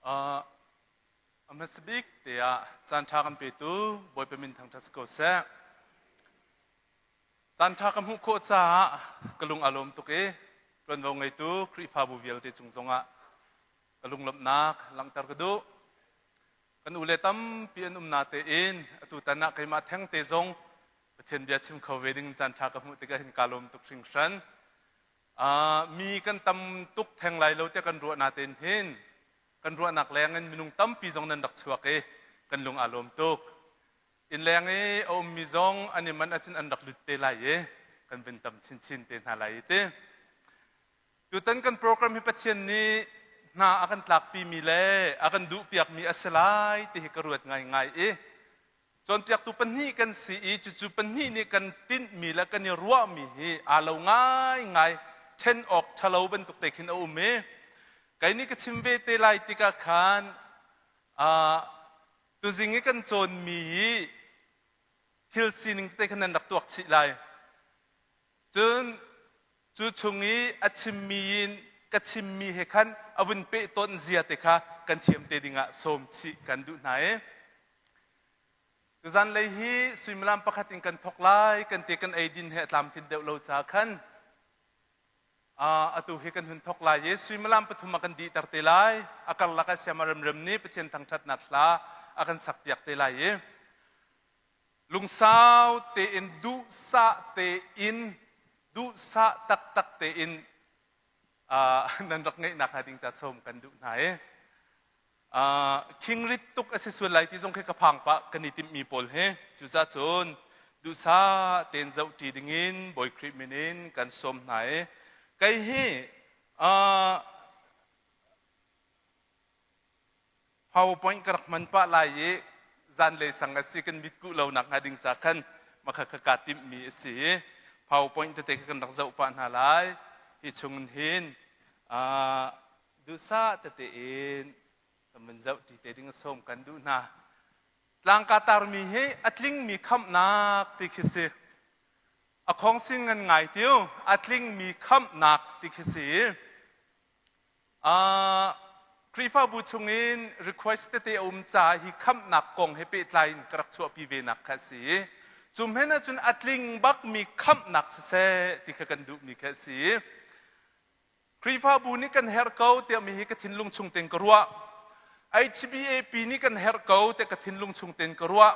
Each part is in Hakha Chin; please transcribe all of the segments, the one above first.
Uh, a hmasa bik te ah caan ṭha kan petu Bawipa min thangṭhat si ko seh. Caan ṭha ka hmuh khawh caah ka lung aa lawm tuk i ṭuanvo ngeitu Khrihfabu vialte cung zongah ka lunglawmhnak langhter ka duh. Kan u le tampi an um natein atutan ah keimah thengte zong Pathian bia chim kho ve ding caan ṭha ka hmuh tikah hin kaa lawm tuk hringhran. Uh, mi kan tam tuk theng lai lo tiah kan ruah natein hin kan ruahnak leng in minung tampi zong nan rak chuak i kan lung aa lawm tuk. Innleng i a ummi zong an i manh ahcun an rak lut te lai i kan vun tam chinchin te hna lai i ti. Tutan kan program hi Pathian nih hna a kan tlakpimi le a kan duhpiakmi a si lai ti hi ka ruat ngaingai i cawnpiaktu pahnih kan si i cucu pahnih nih kan tinhmi le kan i ruahmi hi aa lo ngaingai ṭhen awk ṭhalo bantuk te khin a um i kei nih ka chim ve te lai tikah khan uh, tuzing i kan cawnmi hi thil sining tete khan nan rak tuak chih lai. Cun cu chung i a chimmi in ka chimmi he khan a vun peh tawn zia te kha kan thiam te dingah sawm chih kan duh hna i tuzan lei hi suimilam pakhat in kan thok lai kan te kan eidin he a tlamtlin deuh lo ca khan atu hi kan hun thok lai i suimilam pathum a kan dihter te lai a karlak ah siama remrem nih Pathian thangṭhatnak hla a kan sakpiak te lai i lungsau tein duhsah tein duhsah taktak tein nan rak ngeihnak hnga ding ca sawm kan duh hna i khingrit tuk a si sual lai ti zong khi ka phang pah kan i timhmi pawl hi cucaah cun duhsah tein zohṭi dingin Bawi Khrih min in kan sawm hna i kei hi PowerPoint ka rak hman pah lai i zanlei sang a si kan mitkuh lo nak hnga ding ca khan makha kha kaa timhmi a si i PowerPoint tete kha kan rak zoh pah hna lai hi chung hin duhsah tete in kan vun zoh ṭi te ding sawm kan duh hna. Tlangka tarmi hi a tlingmi khamhnak ti khi si. A khawngsin ngan ngai tiu, a tlingmi khamhnak ti khi si. Uh, Khrihfabu chungin request tete a um caah hi khamhnak kong he pehtlai in ka rak chuahpi ve nak kha a si. Cu hmenh ahcun a tling bakmi khamhnak siseh ti kha kan duhmi kha a si. Khrihfabu nih kan herh ko tiah mi hi ka thinlung chung tein ka ruah. HBAP nih kan herh ko tiah ka thinlung chung tein ka ruah.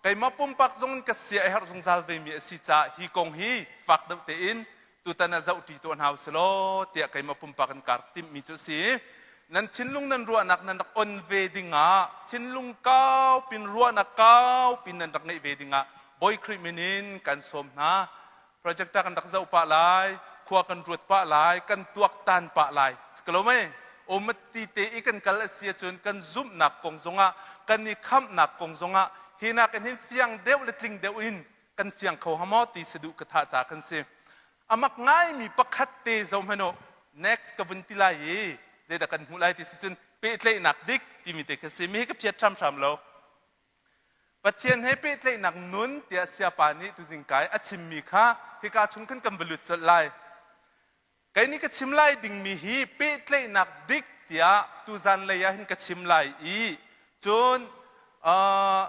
Keimah pumpak zong in ka sia a herh zungzal ve mi a si caah hi kong hi fak deuh tein tutan ah zohṭi tuah hna usih law tiah keimah pumpak in kaa rak timhmi cu a si. Nan thinlung nan ruahnak nan rak on ve dingah thinlung kau pin ruahnak kau pin nan rak ngeih ve dingah Bawi Khrih min in kan sawm hna. Projector kan rak zoh pah lai, khua kan ruat pah lai, kan tuaktan pah lai. Si ko mei? Umati te i kan kal a si ahcun kan zumhnak kong zongah kan i khamhnak kong zongah hi nakin hin fiang deuh le tling deuh in kan fiang kho hnga maw ti saduh ka thah ca kan si. Amak ngaimi pakhat te zoh hmanh u. Next ka vun ti lai i zeidah kan hmuh lai ti si cun pehtlaihnak dik timi te kha si. Mi hi ka phiat hramhram lo. Pathian he pehtlaihnak nun tiah siapa nih tuzing kai a chimmi kha hika chung khan kan va lut colh lai. Kei nih ka chim lai dingmi hi pehtlaihnak dik tiah tuzan lei ah hin ka chim lai i cun uh,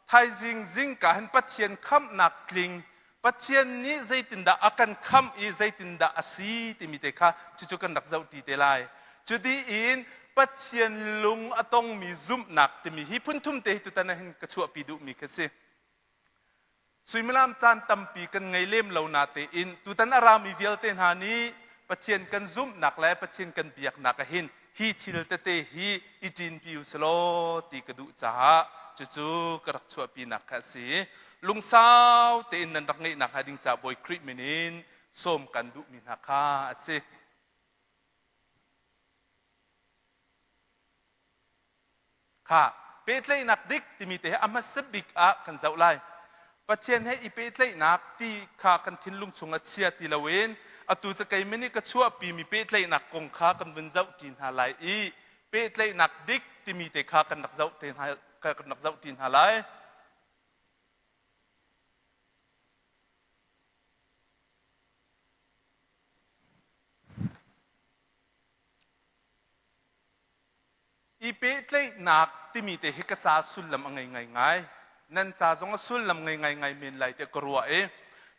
thaizing zingka hin Pathian khamhnak tling Pathian nih zeitindah a kan khamh i zeitindah a si timi te kha cucu kan rak zohṭi te lai. Cu in Pathian lung a tongmi zumhnak timi hi phunthum te hi tutan ah hin ka chuahpi duhmi kha si. Suimilam caan tampi kan ngei lem lo natein tutan a rami vialte hna nih Pathian kan zumhnak le Pathian kan biaknak ah hin hi thil tete hi i ṭinpi u selaw ti ka duh caah cucu ka rak chuahpinak kha a si. Lungsau tein nan rak ngeihnak hnga ding caah Bawi Khrih min in sawm kan duhmi hna kha a si. Kha pehtlaihnak dik timi te hi a hmasa bik ah kan zoh lai. Pathian he i pehtlaihnak ti kha kan thinlung chungah chia ti loin atu cu keimah nih ka chuahpimi pehtlaihnak kong kha kan vun zoh ṭi hna lai i pehtlaihnak dik timi te kha kan rak zoh te hna kan rak zoh ṭi hna lai. I pehtlaihnak timi te hi ka ca sullam a ngei ngaingai. Nan ca zong a sullam ngei ngaingai men lai tiah ka ruah i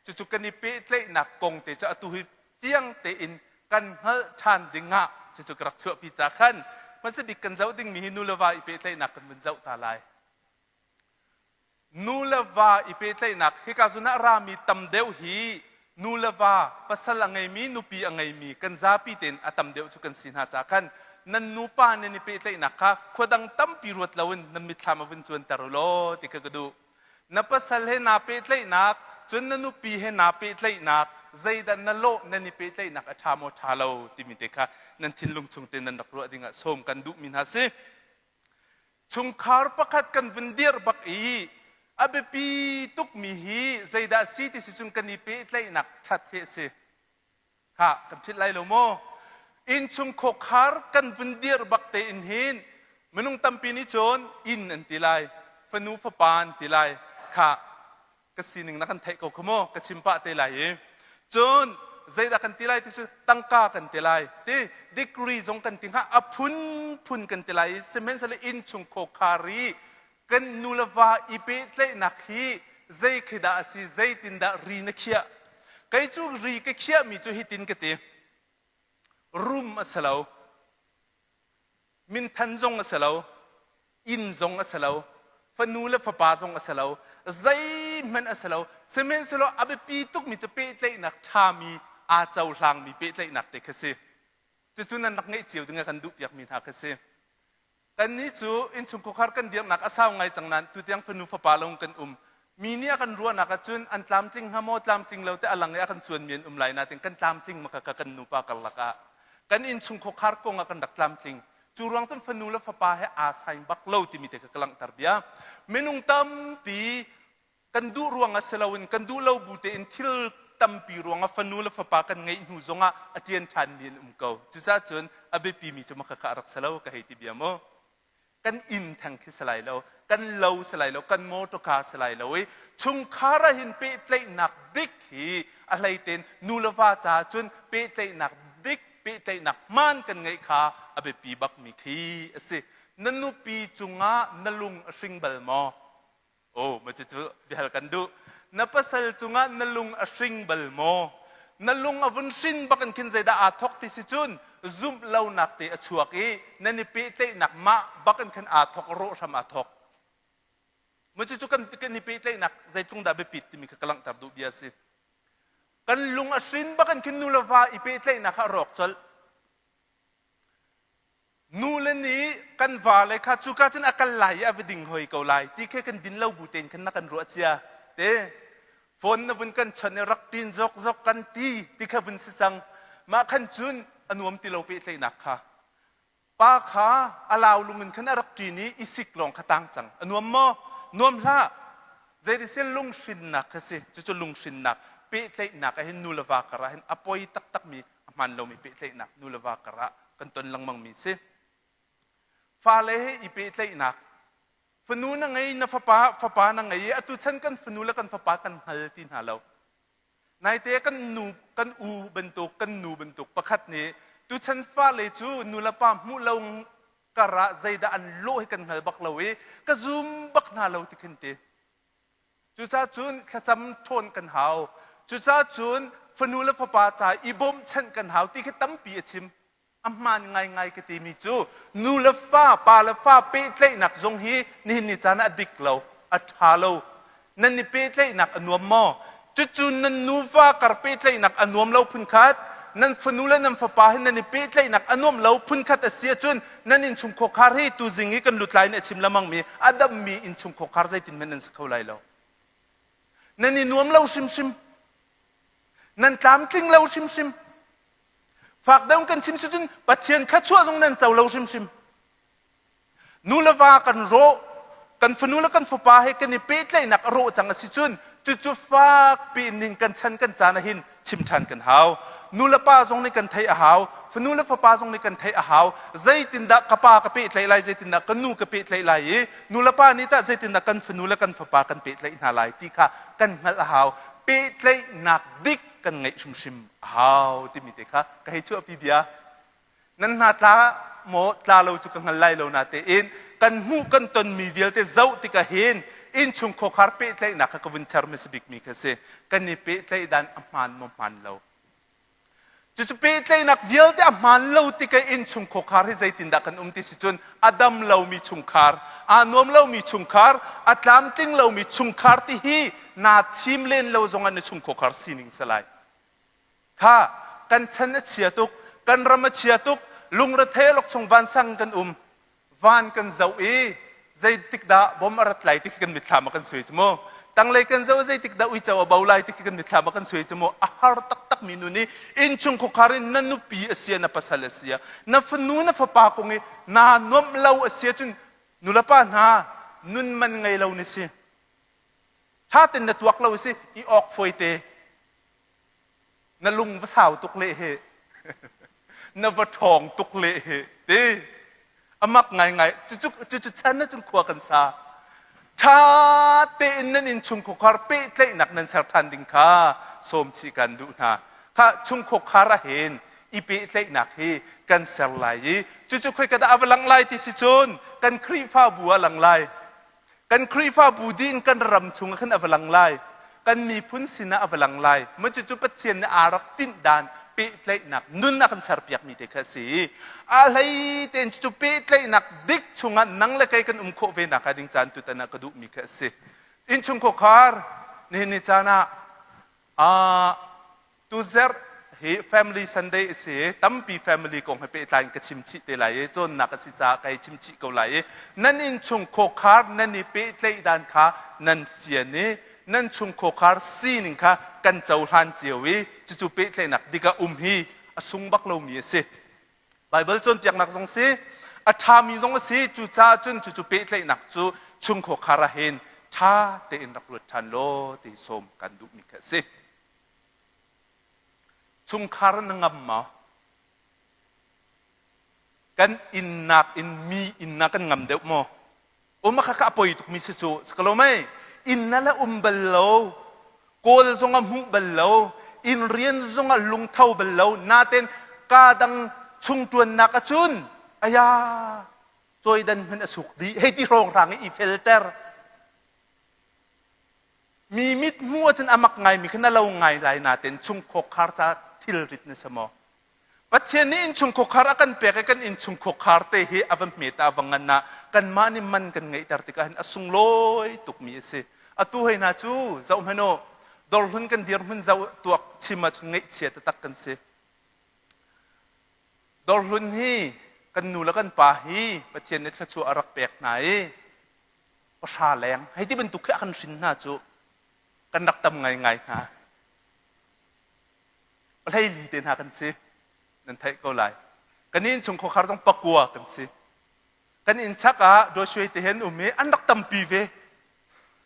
cucu kan i pehtlaihnak kong te cu atu hi tiang tein kan hngalh ṭhan ding ah cucu ka rak chuahpi ca khan hmasa bik kan zoh dingmi hi nu le va i pehtlaihnak kan vun zoh ta lai. Nu le va i pehtlaihnak hika zawn ah rami tam deuh hi nu le va pasal a ngeimi nupi a ngeimi kan zapi tein a tam deuh cu kan si hna ca khan nan nupa nan i pehtlaihnak kha khua dang tampi ruat loin nan mitthlam a vun cuanter u law ti kha ka duh. Na pasal he naa pehtlaihnak cun na nupi he naa pehtlaihnak zeidah na lawh nan i pehtlaihnak a ṭha maw ṭha lo timi te kha nan thinlung chung tein nan rak ruah dingah sawm kan duhmi hna si. Chungkhar pakhat kan vun dirh bak i a biapi tukmi hi zeidah si ti si cun kan i pehtlaihnak ṭhat hi a si. Khah, kan philh lai lo maw? Innchung khawkhar kan vun dirh bak tein hin minung tampi nih cun inn an ti lai, fanu fapa an ti lai. Khah, ka sining na kan theih ko kha mu ka chim pah te lai i cun zeidah kan ti lai ti cu tangka kan ti lai ti degree zong kan ti hnga a phunphun kan ti lai i sihmanhsehlaw innchung khawkhar i kan nu le va i pehtlaihnak hi zei khi dah a si zeitindah ri na khiah kei cu ri ka khiahmi cu hitin ka ti rum a si lo Minthan zong a si lo, inn zong a si lo, fanu le fapa zong a si lo, zeihmanh a si lo. Sihmanhsehlaw a biapi tukmi cu pehtlaihnak ṭhami aa cohlangmi pehtlaihnak te kha si. Cucu nan rak ngeih cio ding a kan duhpiakmi hna kha si. Kannih cu innchungkhar kan dirnak a sau ngai cang nain tutiang fanu fapa lawng kan um. Mi nih a kan ruahnak ahcun an tlamtling hnga maw tlamtling lo te a lang i a kan cuanmi an um lai nain kan tlamtling ma kha kan nupa karlak ah kan innchungkhar kong ah kan rak tlamtling. Cu ruang cun fanu le fapa he aa sain bak lo timi te kha ka langhter bia. Minung tampi kan duh ruang ah si loin kan duh lo bu tein thil tampi ruang ah fanu le fapa kan ngeih hnu zong ah a ṭian ṭhanmi an um ko. Cucaah cun a biapimi cu maka kha a rak si lo ka hei ti bia mu. Kan inn theng khi si lai lo, kan lo si lai lo, kan motorcar si lai lo i chungkhar ah hin pehtlaihnak dik hi a hleitein nu le va caah cun pehtlaihnak dik, pehtlaihnak hmaan kan ngeih kha a biapi bakmi khi a si. Na nupi cungah na lung a hring bal maw? Oh, ma cucu biahal kan duh. Na pasal cungah na lung a hring bal maw? Na lung a vun hrin bak in khin zeidah aa thawk ti si cun zumh lonak te a chuak i nan i pehtlaihnak mah bak in khan aa thawk rawh hram aa thawk. Ma cucu kan kan i pehtlaihnak zeitlung dah biapit timi kha ka langhter duh bia a si. Kan lung a hrin bak in khin nu le va i pehtlaihnak kha a rawk colh. Nu le nih kan vale kha cuka cun a kal lai i a va ding hoi ko lai ti khi kan din lo bu tein khan na kan ruah cia te phone na vun kan chon i rak ṭin zok zok kan ti ti kha vun si cang mah khan cun a nuam ti lo pehtlaihnak kha pa kha a lau lung in khan a rak ṭin i i sik lawng kha tang cang a nuam maw nuam hlah zeitisel lunghrinnak kha si cucu lunghrinnak pehtlaihnak ah hin nu le va kar ah hin a poi taktakmi a hmaan lomi pehtlaihnak nu le va karah kan ton lengmangmi si. Fale he i pehtlaihnak fanu na ngei na fapa fapa na ngei i atu chan kan fanu le kan fapa kan hngal ti hna lo. Naite kan nu kan u bantuk kan nu bantuk pakhat nih tuchan fale cu nu le pa hmuh lo karah zeidah an lawh hi kan hngal bak lo i ka zum bak hna lo ti khin ti. Cucaah cun thlacam ṭhawn kan hau. Cucaah cun fanu le fapa ca i bawmhchanh kan hau ti khi tampi a chim. A hmaan ngaingai ka timi cu nu le fa, pa le fa pehtlaihnak zong hi nihin ni caan ah a dik lo, a ṭha lo. Nan i pehtlaihnak a nuam maw? Cucu nan nuva kar pehtlaihnak a nuam lo phunkhat, nan fanu le nan fapa hi nan i pehtlaihnak a nuam lo phunkhat a si ahcun nan innchungkhar hi tuzing i kan lutlai nih a chim lengmangmi a dammi innchungkhar zeitin hmanh nan si kho lai lo. Nan i nuam lo hrimhrim. Nan tlamtling lo hrimhrim. Fak deuh kan chim si cun Pathian thluachuah zong nan co lo hrimhrim. Nu le va kan rawh, kan fanu le kan fapa he kan i pehtlaihnak a rawh cang a si cun cucu fakpi in ning kan chan kan caan ah hin chim ṭhan kan hau. Nu le pa zong nih kan theih a hau, fanu le fapa zong nih kan theih a hau. Zeitindah ka pa ka pehtlaih lai, zeitindah ka nu ka pehtlaih lai i nu le pa nih tah zeitindah kan fanu le kan fapa kan pehtlaih hna lai ti kha kan hngalh a hau. Pehtlaihnak dik kan ngeih hrimhrim a hau timi te kha ka hei chuahpi bia. Nan hna tla maw tla lo cu ka hngal lai lo natein kan hmuh kan tonmi vialte zoh tikah hin innchung khuakhar pehtlaihnak kha ka vun cher hmasa bikmi kha si. Kan i pehtlaih dan a hmaan maw hmaan lo. Cucu pehtlaihnak vialte a hmaan lo tikah innchung khuakhar hi zeitindah kan um ti si cun a dam lomi chungkhar, aa nuam lomi chungkhar, a tlamtling lomi chungkhar ti hi naa thim len lo zongah na chung khuakhar sining si lai. Kha kan chan a chia tuk, kan ram a chia tuk, lungrethei lok chung vansang kan um. Van kan zoh i zeitik dah bom a rat lai ti khi kan mitthlam ah kan suai cu mu. Tanglei kan zoh zeitik dah uico a bo lai ti khi kan mitthlam ah kan suai cu mu. A har taktak mi nu nih innchung khuakhar in na nupi a sia, na pasal a sia, na fanu na fapa kong i naa nuamh lo a sia cun nulepa hna nun man ngei lo ni si. Ṭha ten na tuak lo si i awk fawi te. Na lung va sau tuk leh hi na va ṭhawng tuk leh hi ti a mak ngaingai. Cucu cucu chan na cung khua kan sa. Ṭha tein nan innchung khuakhar pehtlaihnak nan ser ṭhan ding kha sawm chih kan duh hna. Kha chung khuakhar ah hin i pehtlaihnak hi kan ser lai i cucu khoika dah a va lang lai ti si cun kan Khrihfabu ah lang lai. Kan Khrihfabu dih in kan ram chung ah khan a va lang lai. Kan miphun sinah a va lang lai. Maw cucu Pathian nih aa rak tinh dan pehtlaihnak nun a kan serpiakmi te kha a si. A hlei tein cucu pehtlaihnak dik chungah nang le kei kan um khawh ve nak ding caan tutan ah ka duhmi kha a si. Innchung khuakhar nihin ni caan ah Tuzerh hi Family Sunday a si i tampi family kong he pehtlai in ka chim chih te lai i cawnnak a si caah kai chim chih ko lai i nan innchung khawkhar nan i pehtlaih dan kha nan fian i nan chung khawkhar sining kha kan cohlan cio i cucu pehtlaihnak dik ah um hi a sung bak lomi a si. Baibal cawnpiaknak zong si, a ṭhami zong a si. Cucaah cun cucu pehtlaihnak cu chung khawkhar ah hin ṭha tein rak ruat ṭhan law ti sawm kan duhmi kha a si. Chungkhar na ngam maw? Kan inn nakin mi inn na kan ngam deuh maw? Um kha a poi tukmi si cu si ko lo mei? Inn na le um bal lo, kawl zong a hmuh bal lo, inn rian zong ah lungtho bal lo, naten ka dang chung ṭuannak ahcun aya cawidan hmanh a suk dih hei ti hrawnghrang i i felter. Mi mit hmuh ahcun a mak ngaimi kha na lo ngai lai nain chungkhawkhar ca thilrit na si maw? Pathian nih innchung khawkhar a kan pek i kan innchung khawkhar te hi a va hmet ah a va ngan ah kanmah nih man kan ngeihter tikah hin a sunglawi tukmi a si. Atu hei hna cu zoh hmanh u, dawrhlun kan dirhmun zoh tuak chim ahcun ngaihchia taktak kan si. Dawrhlun hi kan nu le kan pa hi Pathian nih thluachuah a rak pek hna i pahra leng hei ti bantuk khi a kan hrin hna cu kan rak tam ngaingai hna. Pahleili te hna kan si. Nan theih ko lai. Kan inn chung khuakhar zong pakua kan si. Kan inn chak ah Joshua te he an um i an rak tampi ve.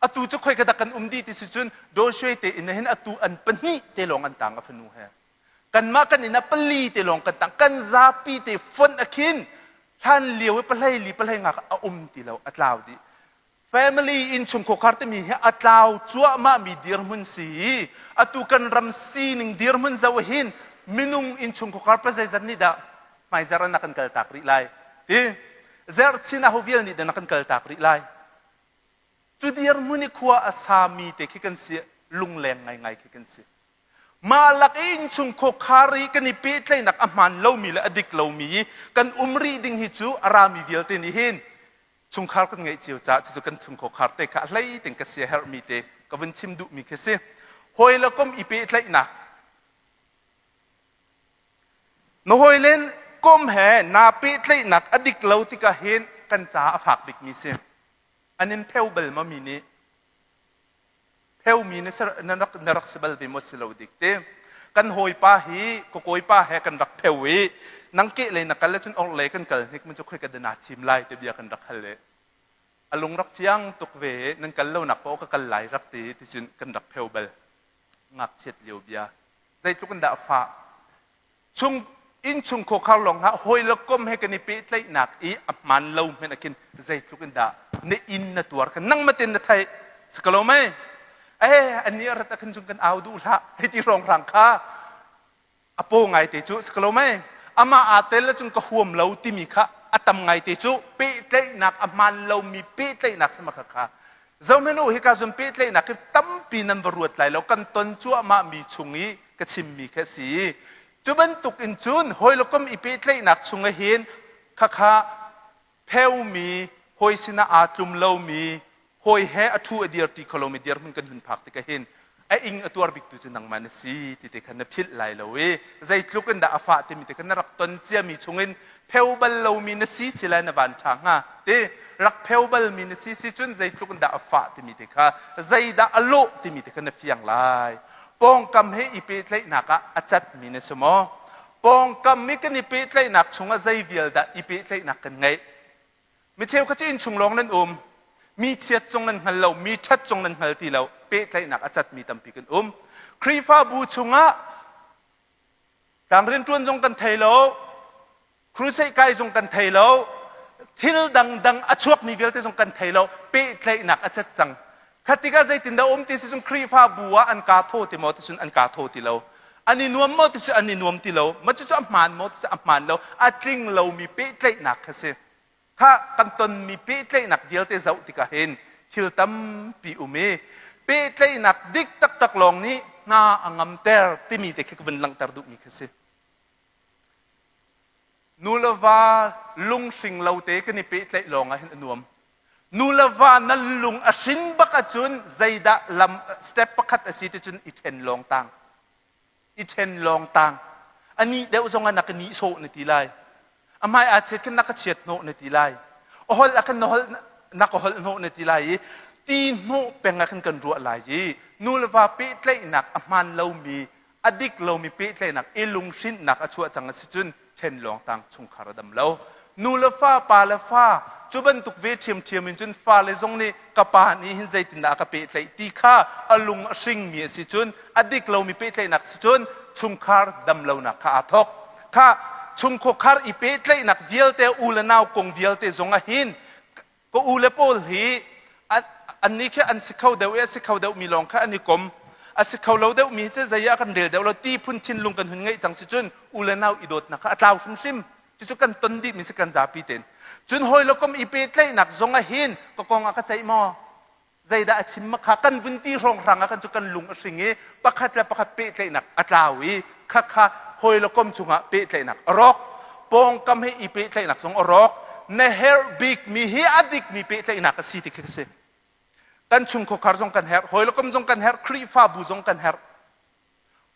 Atu cu khoi ka dak kan um dih ti si cun Joshua te inn hin atu an pahnih te lawng an tang a fanu he. Kanmah kan inn ah pali te lawng kan tang. Kan zapi te fonh a khin hlan lio i pahlei li pahlei ngak a um ti lo a tlau dih. Family innchung khuakhar timi hi a tlau cuahmah mi dirhmun si i atu kan ram sining dirhmun zoh hin minung innchung khuakhar pa zeizat nih dah hmaizarh ah na kan kaltak rih lai ti zerhchin aho vial nih dah na kan kaltak rih lai cu dirhmun i khua a sami te khi kan si lungleng ngaingai khi kan si Mah lak i innchung khuakhar i kan i pehtlaihnak a hmaan lomi le a dik lomi i kan um rih ding hi cu a rami vialte nih hin chungkhar kan ngeih cio caah cucu kan chung khuakhar te kha a hlei tein ka siaherhmi te ka vun chim duhmi khi si. Hawi le kom i pehtlaihnak Na hawile kom he naa pehtlaihnak a dik lo tikah hin kan caah a fak bikmi si. An in pheu bal ma mi nih? Pheumi na rak na rak si bal ve maw si lo dik te kan hawipa hi ka kawipa he kan rak pheu i nang ke lei na kal ahcun orhlei kan kal hnik mun cu khoi ka dana thim lai te bia kan rak hal i a lung rak fiang tuk ve nan kal lo nak paoh ka kal lai rak ti ti cun kan rak pheu bal ngakchiat lio bia zeitluk in dah a fah Chung innchung khuakhar lawng hlah hawi le kom he kan i pehtlaihnak i a hmaan lo hmenh ah khin zeitluk in dah na inn na tuar kha nangmah tein na theih si ko lo mei? Eh annih a rat ah khin cun kan au duh hlah hei ti hrawnghrang kha a paw ngai te cu si ko lo mei? Amah aa tel ahcun ka huam lo timi kha a tam ngaite cu pehtlaihnak a hmaan lomi pehtlaihnak si ma kha kha. Zohhmanh u, hika zun pehtlaihnak hi tampi nan va ruat lai lo, kan ton cuahmah mi chung i ka chimmi kha a si. Cu bantuk in cun hawi le kom i pehtlaihnak chung ah hin khakha pheumi, hawi sinah aa tlum lomi, hawi he a ṭhu a dir ṭi kho lomi dirhmun kan hun phak tikah hin a ing a tuar biktu cu nangmah na si ti te kha na philh lai lo i zeitluk in dah a fah timi te kha na rak ton ciami chungin pheu bal lomi na si si lai na van ṭha hnga ti rak pheu balmi na si si cun zeitluk in dah a fah timi te kha zeidah a lawh timi te kha na fiang lai. Pawngkam he i pehtlaihnak ah a catmi na si maw? Pawngkam i kan i pehtlaihnak chungah zei vial dah i pehtlaihnak kan ngeih? Mi cheukhat cu innchung lawng nan um, mi chiat zong nan hngal lo, mi ṭhat zong nan hngal ti lo, pehtlaihnak a catmi tampi kan um. Khrihfabu chungah tlang rianṭuan zong kan thei lo, crusade kai zong kan thei lo, thil dangdang a chuakmi vialte zong kan thei lo, pehtlaihnak a cat cang. Kha tikah zeitindah um ti si cun Khrihfabu ah an kaa thaw ti maw ti cun an kaa thaw ti lo. An i nuam maw ti cu an i nuam ti lo. Mah cucu a hmaan maw ti cu a hmaan lo. A tling lomi pehtlaihnak kha si. Kha kan tonmi pehtlaihnak vialte zoh tikah hin thil tampi um i pehtlaihnak dik taktak lawng nih hna a ngamter timi te khi ka vun langhter duhmi kha si. Nu le va lunghring lo te kan i pehtlaih lawng ah hin a nuam. Nu le va nan lung a hrin bak ahcun zeidah lam step pakhat a si ti cun i ṭhen lawng tang. I ṭhen lawng tang. A nih deuh zong ah na ka nihsawh na ti lai. A hmai aa chiat khin na ka chiat hnawh na ti lai. A holh ah khin na holh na ka holh hnawh na ti lai i ti hnawh peng ah khin kan ruah lai i nu le va pehtlaihnak a hmaan lomi a dik lomi pehtlaihnak i lunghrinhnak a chuah cang a si cun ṭhen lawng tang chungkhar a dam lo. Nu le fa, pa le fa, cu bantuk ve ṭhiamṭhiam in cun fale zong nih ka pa nih hin zeitindah a ka pehtlaih ti kha a lung a hringmi a si cun a dik lomi pehtlaihnak si cun chungkhar dam lonak kha aa thawk. Kha chungkhar i pehtlaihnak vialte u le nau kong vialte zong ah hin Ka u le pawl hi annih khi an si kho deuh i a si kho deuhmi lawng kha an i kom. A si kho lo deuhmi hi cu zei ah kan rel deuh lo ti phun thinlung kan hun ngeih cang si cun u le nau i dawtnak kha a tlau hrimhrim. Cucu kan ton dihmi si kan zapi tein. Cun hawi le kom i pehtlaihnak zong ah hin ka kong ah ka ceih maw? Zeidah a chim ma kha kan vun ti hrawnghrang ah kan cu kan lung a hring i pakhat le pakhat pehtlaihnak a tlau i khakha hawi le kom chungah pehtlaihnak a rawk. Pawngkam he i pehtlaihnak zong a rawk. Na herh bikmi hi a dikmi pehtlaihnak a si ti khi ka si. Kan chungkhar zong kan herh, hawi le kom zong kan herh, Khrihfabu zong kan herh,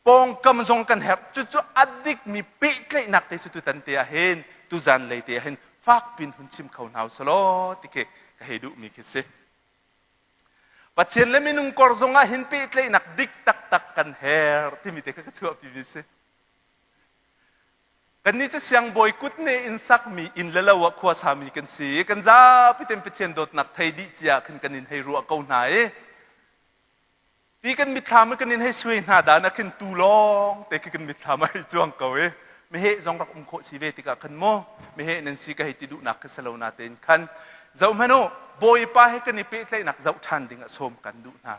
pawngkam zong kan herh. Cucu a dikmi pehtlaihnak te cu tutan te ah hin, tuzan lei te ah hin fakpin hun chim kho hna usalaw ti khi ka hei duhmi khi si. Pathian le minung kor zong ah hin pehtlaihnak dik taktak kan herh timi te kha ka chuahpimi si. Kannih cu siangbawi kutne in sakmi inn le lo ah khua sami kan si i kan zapi ten Pathian dawtnak thei dih cia khin kan in hei ruah ko hna i Ti kan mitthlam i kan in hei suai hna dan ah khin tu lawng te khi kan mitthlam ah hei cuang ko i meheh zong rak um khawh si ve tikah khan maw meheh nan si ka hei ti duhnak kha si lo natein khan zoh hmanh u Bawipa he kan i pehtlaihnak zoh ṭhan ding ah sawm kan duh hna.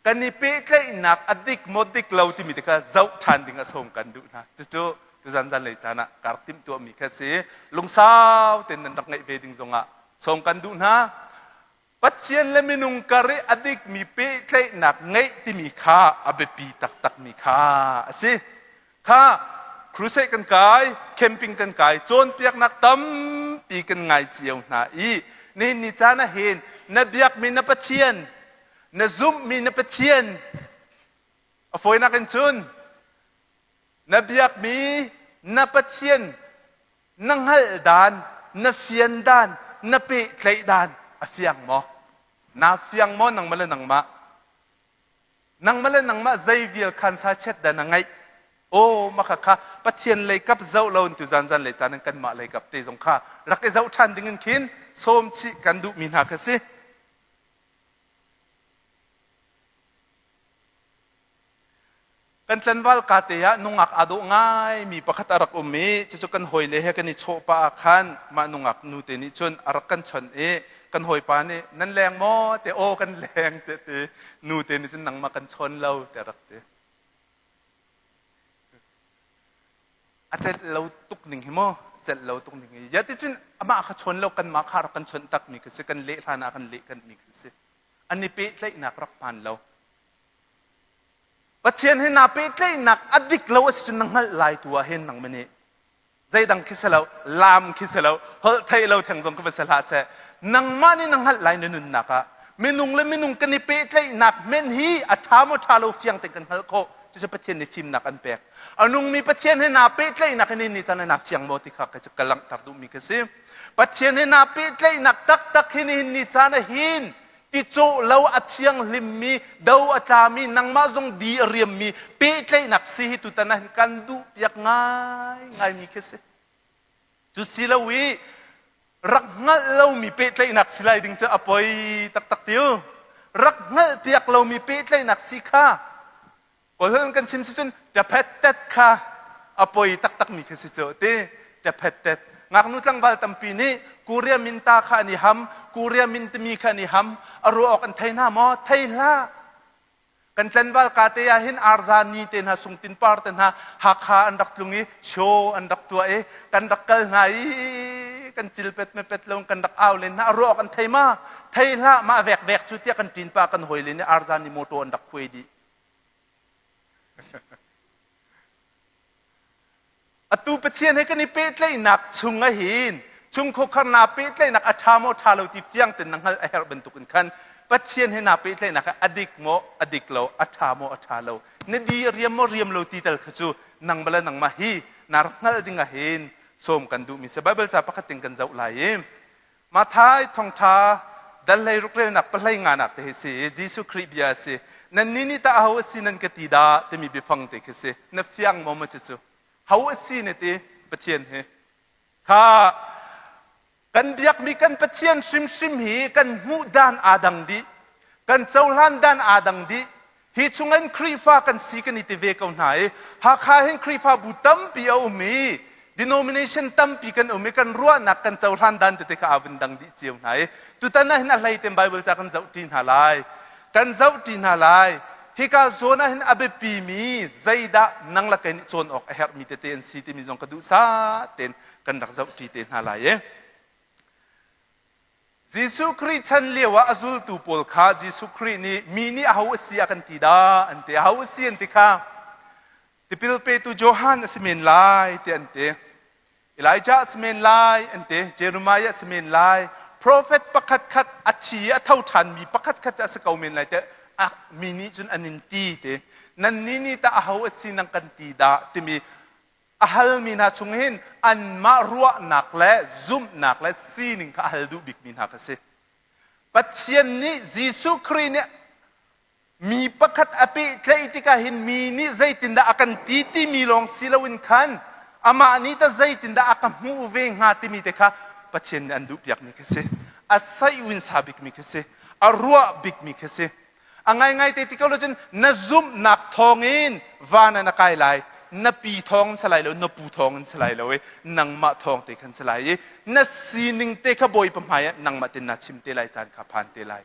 Kan i pehtlaihnak a dik maw dik lo timi te kha zoh ṭhan ding ah sawm kan duh hna. Cucu tuzan zanlei caan ah ka rak timhtuahmi kha si. Lungsau tein nan rak ngaih ve ding zongah sawm kan duh hna. Pathian le minung kar i a dikmi pehtlaihnak ngeih timi kha a biapi taktakmi kha a si. Kha crusade kan kai, camping kan kai, cawnpiaknak tampi kan ngai cio hna i nihin ni caan ah hin na biakmi na Pathian, na zumhmi na Pathian, a fawinak in cun na biakmi na Pathian Na hngalh dan, na fian dan, na pehtlaih dan a fiang maw? Naa fiang maw nangmah le nangmah? Nangmah le nangmah zei vial khan sa chiat dah na ngeih? Aw, maka kha Pathian lei kap zoh lo in tu zan zan lei caan in kanmah lei kap te zong kha rak i zoh ṭhan ding in khin sawm chih kan duhmi hna kha si. Kan tlanval ka te ah nungak aa dawh ngaimi pakhat a rak um i cucu kan hawile he kan i chawh pah ah khan mah nungak nu te nih cun a rak kan chawnh i kan hawipa nih nan leng maw te aw kan leng te ti nu te nih cun nangmah kan chawn lo te rak ti. A celh lo tuk ning hi maw celh lo tuk ning hi. Ya ticun amah kha chawn lo kanmah kha rak kan chawnh takmi khi si kan leh hlan ah kan leh kanmi khi si. An i pehtlaihnak rak hmaan lo. Pathian he naa pehtlaihnak a dik lo a si cun na hngalh lai tu ah hin nangmah nih zeidang khi si lo laam khi si lo holh theih lo theng zong ka va si hlah seh nangmah nih na hngalh lai na nunnak ah minung le minung kan i pehtlaihnak men hi a ṭha maw ṭha lo fiang tein kan hngalh khawh cucu Pathian nih fimnak an pek a nungmi Pathian he naa pehtlaihnak in ni caan naa fiang maw ti kha ka langhter duhmi ka si Pathian he naa pehtlaihnak taktak hi nihin ni caan ah hin ti cawh lo a thianghlimmi do a tlami nangmah zong di a riammi pehtlaihnak si hi tutan ah hin kan duh piak ngai ngaimi khi si cu si lo i rak hngalh lomi pehtlaihnak si lai ding cu a poi taktak tiu rak hngalh piak lomi pehtlaihnak si kha Kawlholh kan chim si cun ṭaphet kha a poi taktakmi khi si cu ti ṭaphet ngaknu tlangval tampi nih Korea minta kha an i ham Korea min timi kha an i ham a ruah awk an thei hna maw thei hlah kan tlenval ka te ah hin arza ni te hna sungtin par te hna Hakha an rak tlung i show an rak tuah i kan rak kal hna i kan cilpet me pet lo kan rak au len hna a ruah awk an thei ma thei hlah mah vek vek cu tiah kan ṭin pa kan hawi le nih arza ni motor an rak khuai dih Atu Pathian he kan i pehtlaihnak chung ah hin chungkhar naa pehtlaihnak a ṭha maw ṭha lo ti fiang tein na hngalh a herh bantukin khan Pathian he naa pehtlaihnak ah a dik maw a dik lo a ṭha maw a ṭha lo na di a riam maw riam lo ti tal kha cu nang bala nangmah hi na rak hngalh ding ah hin sawm kan duhmi si Bible ca pakhat ting kan zoh lai i Matthai thawngṭha dal hlei rukrelnak pahlei nganak te hi si Jesuh Khrih bia a si. Nannih nih tah aho a si nan ka ti dah timi biafang te khi si. Na fiang maw maw cucu? Ho a si na ti Pathian hi. Kha kan biakmi kan Pathian hrimhrim hi kan hmuh dan aa dang dih. Kan cohlan dan aa dang dih. Hi chungin Khrihfa kan si kan i ti ve ko hna i Hakha hin Khrihfabu tampi a um i denomination tampi kan um i kan ruahnak kan cohlan dan tete kha aa vun dang dih cio hna i tutan ah hin a hlei ten Bible ca kan zohṭi hna lai. Kan zohṭi hna lai. Hika zawn ah hin a biapimi zeidah nang le kei nih cawn awk a herhmi tete an si timi zong ka duhsah tein kan rak zohṭi te hna lai i Jesuh Khrih chan lio ah a zultu pawl kha Jesuh Khrih nih mi nih aho a si a kan ti dah an ti. Aho a si an ti kha tipil petu Johan a si men lai ti an ti. Elijah a si men lai an ti. Jeremiah a si men lai. Profet pakhat khat a thi a tho ṭhanmi pakhat khat cu a si ko men lai ti mi nih cun an in ti ti. Nannih nih tah aho a si nan kan ti dah timi a halmi hna chung hin anmah ruahnak le zumhnak le sining kha a hal duh bikmi hna kha si. Pathian nih Jesuh Khrih nih mi pakhat a pehtlaih tikah hin mi nih zeitindah a kan ti timi lawng si loin khan amah nih tah zeitindah a ka hmuh ve hnga timi te kha Pathian nih an duhpiakmi kha si. A saih sa bikmi kha si. A ruah bikmi kha si. A ngaingai te ti ko lo cun na zumhnak thawngin van ah na kai lai. Na pi thawng in si lai lo, na pu thawng in si lai lo i nangmah thawng te khan si lai i na sining te kha Bawipa hmai ah nangmah ten naa chim te lai caan kha phan te lai.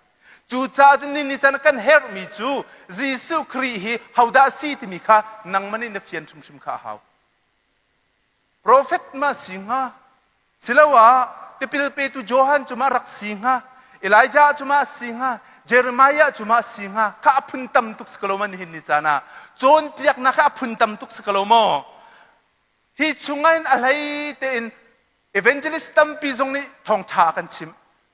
Cucaah cun ni ni caan kan herhmi cu Jesuh Khrih hi hodah a si timi kha nangmah nih na fian hrimhrim kha a hau. Profet ma si hnga? Siloah tipil petu Johan cu ma rak si hnga? Elijah cu ma si hnga? Jeremiah cu ma si hnga? Kha a phun tam tuk si ko lo ma nihin ni caan ah? Cawnpiaknak kha a phun tam tuk si ko lo maw? Hi chungah hin a hlei tein evangelist tampi zong nih thawngṭha a kan chimh.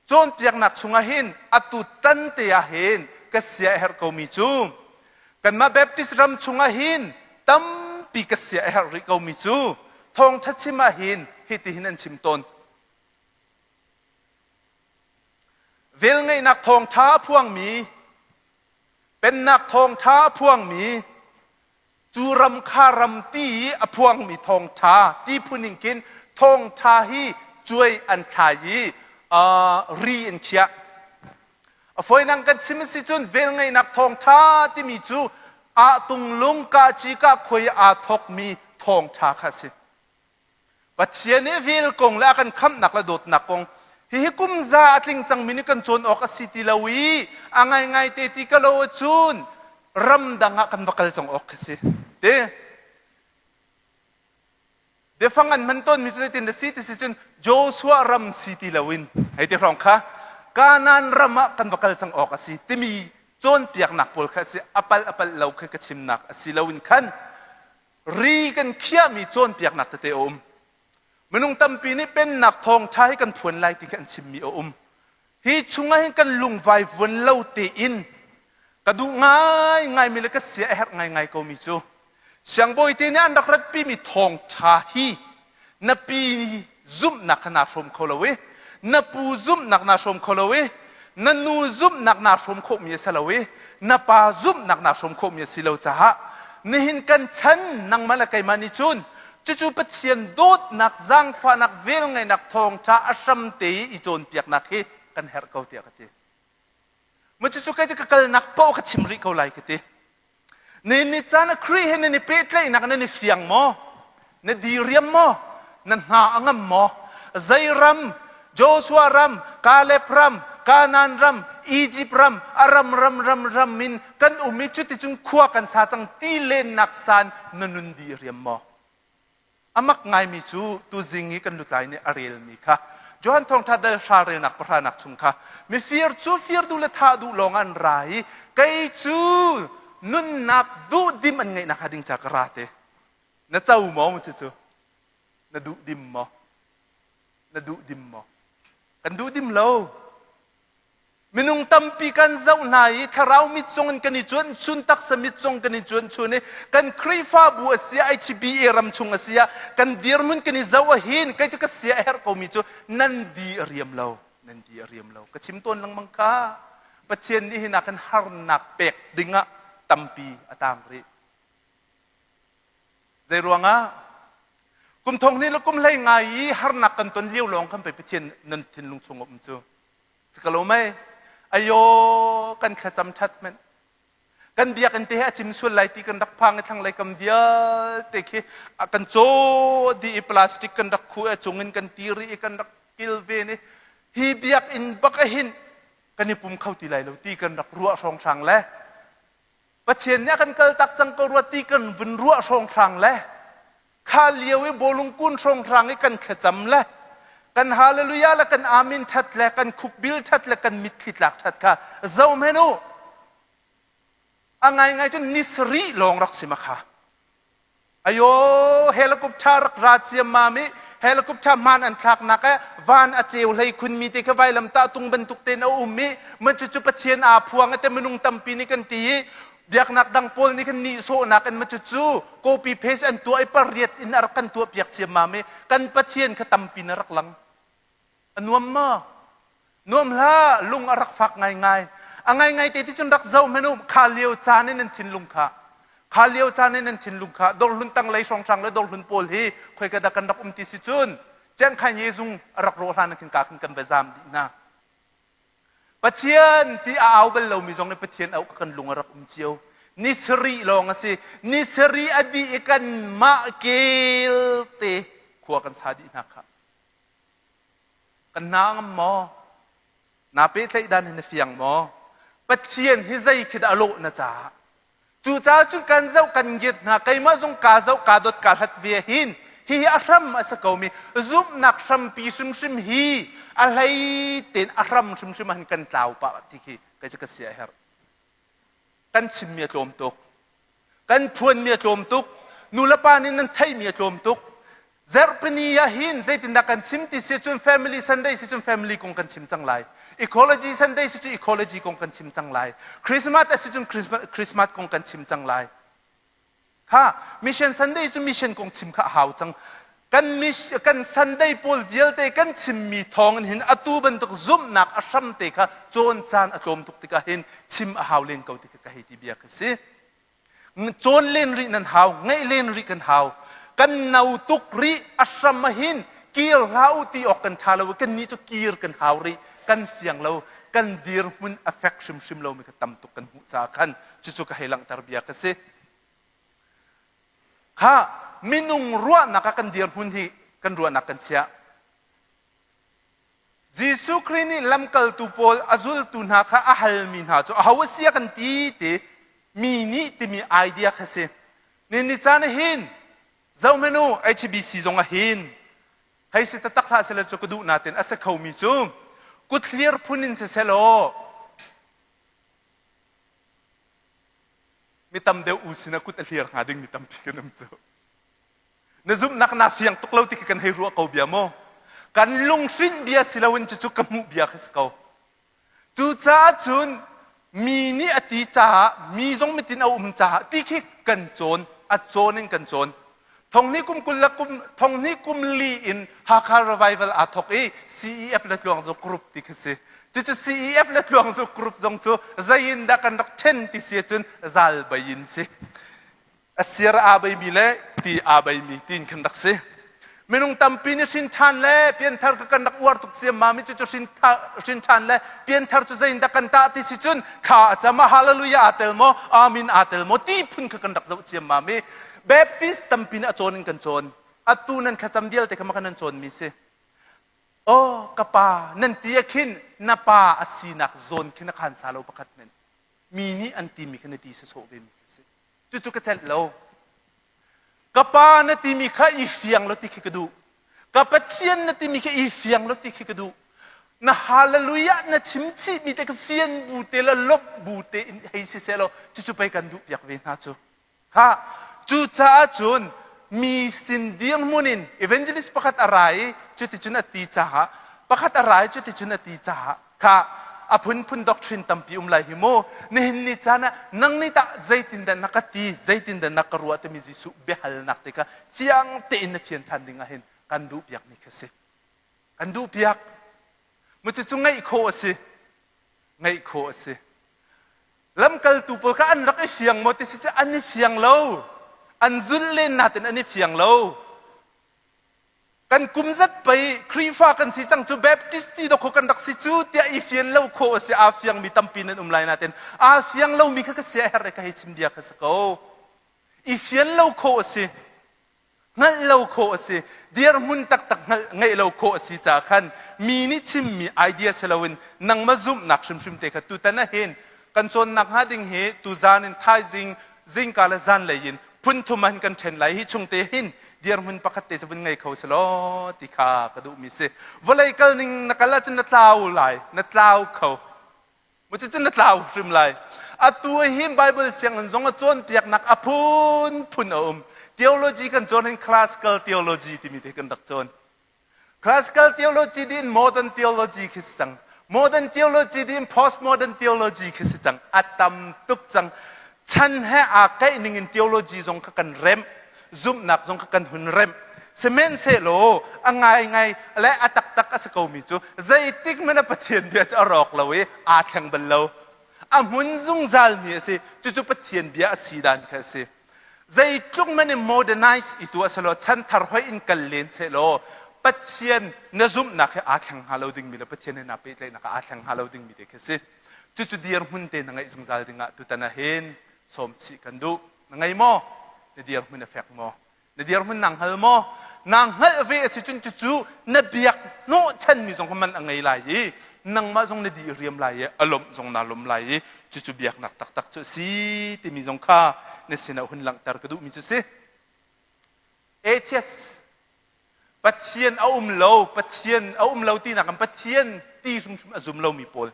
Cawnpiaknak chungah hin atu tan te ah hin ka sia a herh komi cu kanmah Baptist ram chungah hin tampi ka sia a herh rih komi cu thawngṭha chim ah hin hitihin an chim tawn. Velngeihnak thawngṭha a phuangmi, pennak thawngṭha a phuangmi, cu ram kha ram ti i a phuangmi thawngṭha ti phun in khin thawngṭha hi cuai an thlai i ri in khiah. A fawinak kan chim a si cun velngeihnak thawngṭha timi cu ah tunglung ka ci ka khuai aa thawkmi thawngṭha kha a si. Pathian nih vel kong le a kan khamhnak le dawtnak kong hihi kum za a tling cangmi nih kan cawn awk a si ti lo i a ngaingai te ti ka lo ahcun ramdang ah kan va kal cang awk khi si. Ti. Biafang an hman tawnmi cu zeitin dah si ti si cun Joshua ram si ti loin hei ti hrawng kha Kanaan ram ah kan va kal cang awk a si timi cawnpiaknak pawl kha a si. A palh a palh lo kha ka chimnak a si loin khan ri kan khiahmi cawnpiaknak tete a um. Minung tampi nih pennak thawngṭha hi kan phuan lai ti kha an chimmi a um. Hi chungah hin kan lungvai vuan lo tein ka duh ngaingaimi le ka sia a herh ngaingai komi cu siangbawi te nih an rak ratpimi thawngṭha hi na pi zumhnak kha naa hrawm kho lo i na pu zumhnak naa hrawm kho lo i na nu zumhnak naa hrawm khawhmi a si lo i na pa zumhnak naa hrawm khawhmi a si lo caah nihin kan chan nangmah le keimah nih cun Cucu Pathian dawtnak, zaangfahnak, velngeihnak thawngṭha a hramte i i cawnpiaknak hi kan herh ko tiah ka ti. Maw cucu kei cu ka kalnak paoh ka chim rih ko lai ka ti. Nihin ni caan ah Khrih he nan i pehtlaihnak nan i fiang maw? Na diriam maw? Na hna a ngam maw? Zei ram, Joshua ram, Caleb ram, Kanaan ram, Egypt ram, a ram ram ram ram in kan um i cuticun khua kan sa cang ti lennak san na nun dih riam maw? A mak ngaimi cu tuzing i kan lutlai nih a relmi kha Johan Thawngṭha dal hra relnak pahranak chung kha mifir cu fir duh le thah duh lawng an ra i kei cu nunnak duhdim an ngeih nakhnga ding ca ka ra te. Na co maw cucu? Na duhdim maw? Na duhdim maw? Kan duhdim lo. Minung tampi kan zoh hna i thlarau mit zong in kan i cuanh chun, taksa mit zong kan i cuanh chun i kan Khrihfabu a si ah, HBA ram chung a si ah, kan dirhmun kan i zoh ahhin kei cu ka sia a herh komi cu nan di a riam lo, nan di a riam lo. Ka chim tawn lengmang kha. Pathian nih hin a kan harnak pek dingah tampi a tang rih. Zei ruangah? Kum thong hnih le kum hlei ngai i harnak kan ton lio lawng khan pei Pathian nan thinlung chung a um cu. Si ka lo mei? Ayo kan thlacam ṭhat hmanh. Kan biakinn te he a cim sual lai ti kan rak phang i thlanglei kam vialte khi a kan caw dih i plastic kan rak khu i a cung in kan ti rih i kan rak kilven i hi biakinn bak ahin kan i pum kho ti lai lo ti kan rak ruah hrawnghrang le Pathian nih a kan kaltak cang ko rua ti kan vun ruah hrawnghrang le kha lio i bawlung kun hrawnghrang i kan thlacam le kan hallelujah le kan amen ṭhat le kan khukbil ṭhat le kan mitthli tlak ṭhat kha zohhmanh u a ngaingai cun ni sarih lawng rak si ma kha Ayo helicopter rak ra ciammam i helicopter hmaan an thlaknak eh van a ceu hlei khunmi te kha vailamtah tung bantuk tein a um i man cucu Pathian aa phuang te minung tampi nih kan ti i biaknak dang pawl nih kan nihsawhnak in ma cucu copy paste an tuah i pariat in a rak kan tuah piak ciammam i kan Pathian kha tampi na rak lang. A nuam maw? Nuam hlah, lung a rak fak ngaingai. A ngaingai te ti cun rak zoh hmanh u, kha lio caan in nan thinlung kha. Kha lio caan in nan thinlung kha dawrhlun tanglei hrawnghrang le dawrhlun pawl hi khoika dah kan rak um ti si cun Ciangkhain Yezung a rak rawh hlan ah khin ka khin kan va zaam dih hna. Pathian ti a au bal lomi zong nih Pathian auh kan lung a rak um cio. Ni sarih lawng a si. Ni sarih a dih i kanmah kel te khua kan sa dih hna kha. Kan hna ngam maw? Naa pehtlaih dan hi na fiang maw? Pathian hi zei khi dah a lawh na caah? Cucaah cun kan zoh kan ngiat hna keimah zong kaa zoh kaa dot kaa hlat ve hin hihi a hram a si komi zumhnak hrampi hrimhrim hi a hlei tein a hram hrimhrim ah hin kan tlau pah ti khi kei cu ka sia a herh. Kan chimmi a tlawm tuk. Kan phuanmi a tlawm tuk. Nulepa nih nan theihmi a tlawm tuk. Zarhpini ah hin zeitindah kan chim ti si cun Family Sunday si cun family kong kan chim cang lai. Ecology Sunday si cun ecology kong kan chim cang lai. Christmas a si cun Christmas kong kan chim cang lai. Kha Mission Sunday cu mission kong chim kha a hau cang. Kan mission, kan Sunday pawl vialte kan chimmi thawng in hin atu bantuk zumhnak a hram te kha cawn caan a tlawm tuk tikah hin chim a hau len ko ti ka hei ti bia ka si. Cawn len rih nan hau, ngeih len rih kan hau. Kan no tuk rih a hram ah hin kir hlah u ti awk kan ṭha lo kan nih cu kir kan hau rih kan fiang lo kan dirhmun a fek hrimhrim lomi kha tam tuk kan hmuh caah khan cucu ka hei langhter bia ka si. Kha minung ruahnak ah kan dirhmun hi kan ruahnak kan chiah. Jesuh Khrih nih lamkaltu pawl a zultu hna kha a halmi hna cu aho a si a kan ti ti mi nih timi idea kha si. Ni ni caan hin Zohhmanh u, HBC zong ah hin hei si taktak hlah seh cu ka duh natin a si khomi cu kutthlir phun in siseh law mi tam deuh u sinah kut a hlir hnga ding mi tampi kan um cu. Na zumhnak naa fiang tuk lo ti khi kan hei ruah ko bia maw? Kan lunghrinh bia si loin cucu ka hmuh bia khi si ko. Cucaah cun mi nih a ti caah mi zong mitin a um caah ti khi kan cawn, a cawn in kan cawn. Thonghnih kum 20 le kum thonghnih kum li in Hakha Revival aa thawk i CEF le Tluangzu Group ti khi si. Cucu CEF le Tluangzu Group zong cu zei in dah kan rak ṭhen ti si ahcun zal bei in si. A sir aa beimi le ti aa beimi tiin khan rak si. Minung tampi nih hrin ṭhan le pianthar kha kan rak uar tuk ciammam i cucu hrin ṭhan le pianthar cu zei in dah kan tah ti si cun thla a cam ah hallelujah aa tel maw amen aa tel maw ti phun kha kan rak zoh ciammam i Baptist tampi nih a cawn in kan cawn. Atu nan thlacam vialte kha mah nan cawnmi si. Oh ka pa nan ti ah khin na pa a sinak zawn khin a khan sa lo pakhat hmanh. Mi nih an timi kha na ti sawsawh ve mi kha si. Cucu ka celh lo. Ka pa na timi kha i fiang lo ti khi ka duh. Ka Pathian na timi kha i fiang lo ti khi ka duh. Na hallelujah na chim chihmi te ka fian bu te le lawmh bu te in hei si seh law cucu pei kan duh piak ve hna cu. Ha cucaah cun mi sin dirhmun in evangelist pakhat a ra i cuticun a ti caah pakhat a ra i cuticun a ti caah kha a phunphun doctrine tampi um lai hi mu nihin ni caan ah nang nih tah zeitindah na ka ti zeitindah na ka ruah timi Jesuh biahalnak te kha fiang tein na fian ṭhan ding ah hin kan duh piakmi kha si kan duh piak mu cucu ngaih khawh a si ngaih khawh a si lamkaltu pawl kha an rak i fiang maw ti si cu an i fiang lo an zulh len natin an i fiang lo Kan kum zat pei Khrihfa kan si cang cu Baptist pi dawk kan rak si cu tiah i fian lo khawh a si aa fiangmi tampi nan um lai natin aa fiang lomi kha ka sia herh ka hei chim bia kha si ko. I fian lo khawh a si. Hngalh lo khawh a si. Dirhmun taktak hngalh ngeih lo khawh a si caah khan mi nih chimmi idea si loin nangmah zumhnak hrimhrim te kha tutan ah hin kan cawnnak hnga ding hi tuzan in thaizing zingka le zanlei in phun thum ah hin kan ṭhen lai hi chung te hin dirhmun pakhat te cu vun ngei kho selaw ti kha ka duhmi si vawlei kal ning na kal ahcun na tlau lai na tlau kho cucun na tlau hrim lai atu hi Bible sianginn zong a cawnpiaknak a phunphun a um theology kan cawn hin classical theology timi te kan rak cawn Classical theology din modern theology khi si cang. Modern theology din postmodern theology khi si cang. A tam tuk cang. Chan he aa kaih ning in theology zong kha kan remh. Zumhnak zong kha kan hun remh. Sihmanhsehlaw a ngaingai le a taktak a si komi cu zeitik hmanh ah Pathian bia cu a rawk lo i aa thleng bal lo. A hmun zungzalmi a si. Cucu Pathian bia a si dan kha a si. Zeitluk hmanh in modernize i tuah selaw chanthar hoi in kal len sehlaw Pathian na zumhnak he aa thleng hnga lo dingmi le Pathian he naa pehtlaihnak ah aa thleng hnga lo dingmi te khi si. Cucu dirhmun te na ngeih zungzal dingah tutan ah hin sawm chih kan duh. Na ngei maw? Na dirhmun a fek maw? Na dirhmun naa hngal maw? Naa hngalh ve a si cun cucu na biak hnawhchanmi zong kha man a ngei lai i nangmah zong na di riam lai i a lawmh zong naa lawm lai i cucu biaknak taktak cu a si timi zong kha na sinah hun langhter ka duhmi cu si. Atheist Pathian a um lo, Pathian a um lo tinak in Pathian ti hrimhrim a zum lomi pawl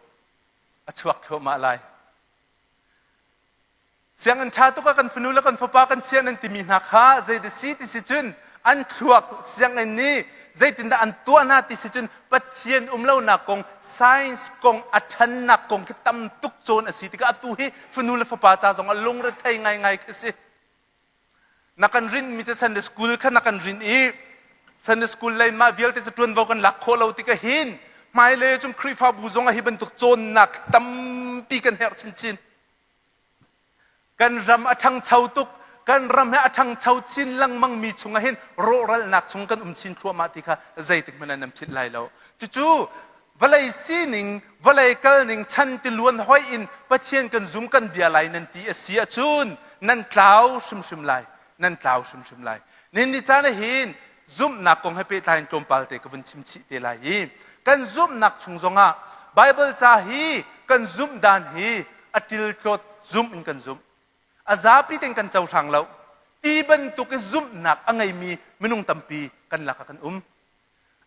a chuak thluahmah lai. Sianginn ṭha tuk ah kan fanu le kan fapa kan chiah nan timi hna kha zeidah si ti si cun an thluak sianginn nih zeitindah an tuah hna ti si cun Pathian um lonak kong science kong a ṭhannak kong khi tam tuk cawn a si tikah atu hi fanu le fapa ca zong ah lungrethei ngaingai khi si. Na kan rinhmi cu Sunday school kha na kan rinh i Sunday school lei mah vialte cu ṭuanvo kan lak khawh lo tikah hin hmailei cun Khrihfabu zong ah hi bantuk cawnnak tampi kan herh chinchin. Kan ram a ṭhangcho tuk. Kan ram he a ṭhangcho chin lengmangmi chungah hin rawhralnak chung kan um chin thluahmah ti kha zeitik hmanh ah nan philh lai lo. Cucu vawlei sining, vawlei kalning, chan tiluan hoih in Pathian kan zum kan bia lai nan ti a si ahcun nan tlau hrimhrim lai. Nan tlau hrimhrim lai. Nihin ni caan ah hin zumhnak kong he pehtlai in tlawmpal te ka vun chim chih te lai i kan zumhnak chung zongah Bible ca hi kan zumh dan hi a ṭiltlawt zumh in kan zumh. A zapi tein kan cohlang lo. ti bantuk i zumhnak a ngeimi minung tampi kan lakah kan um.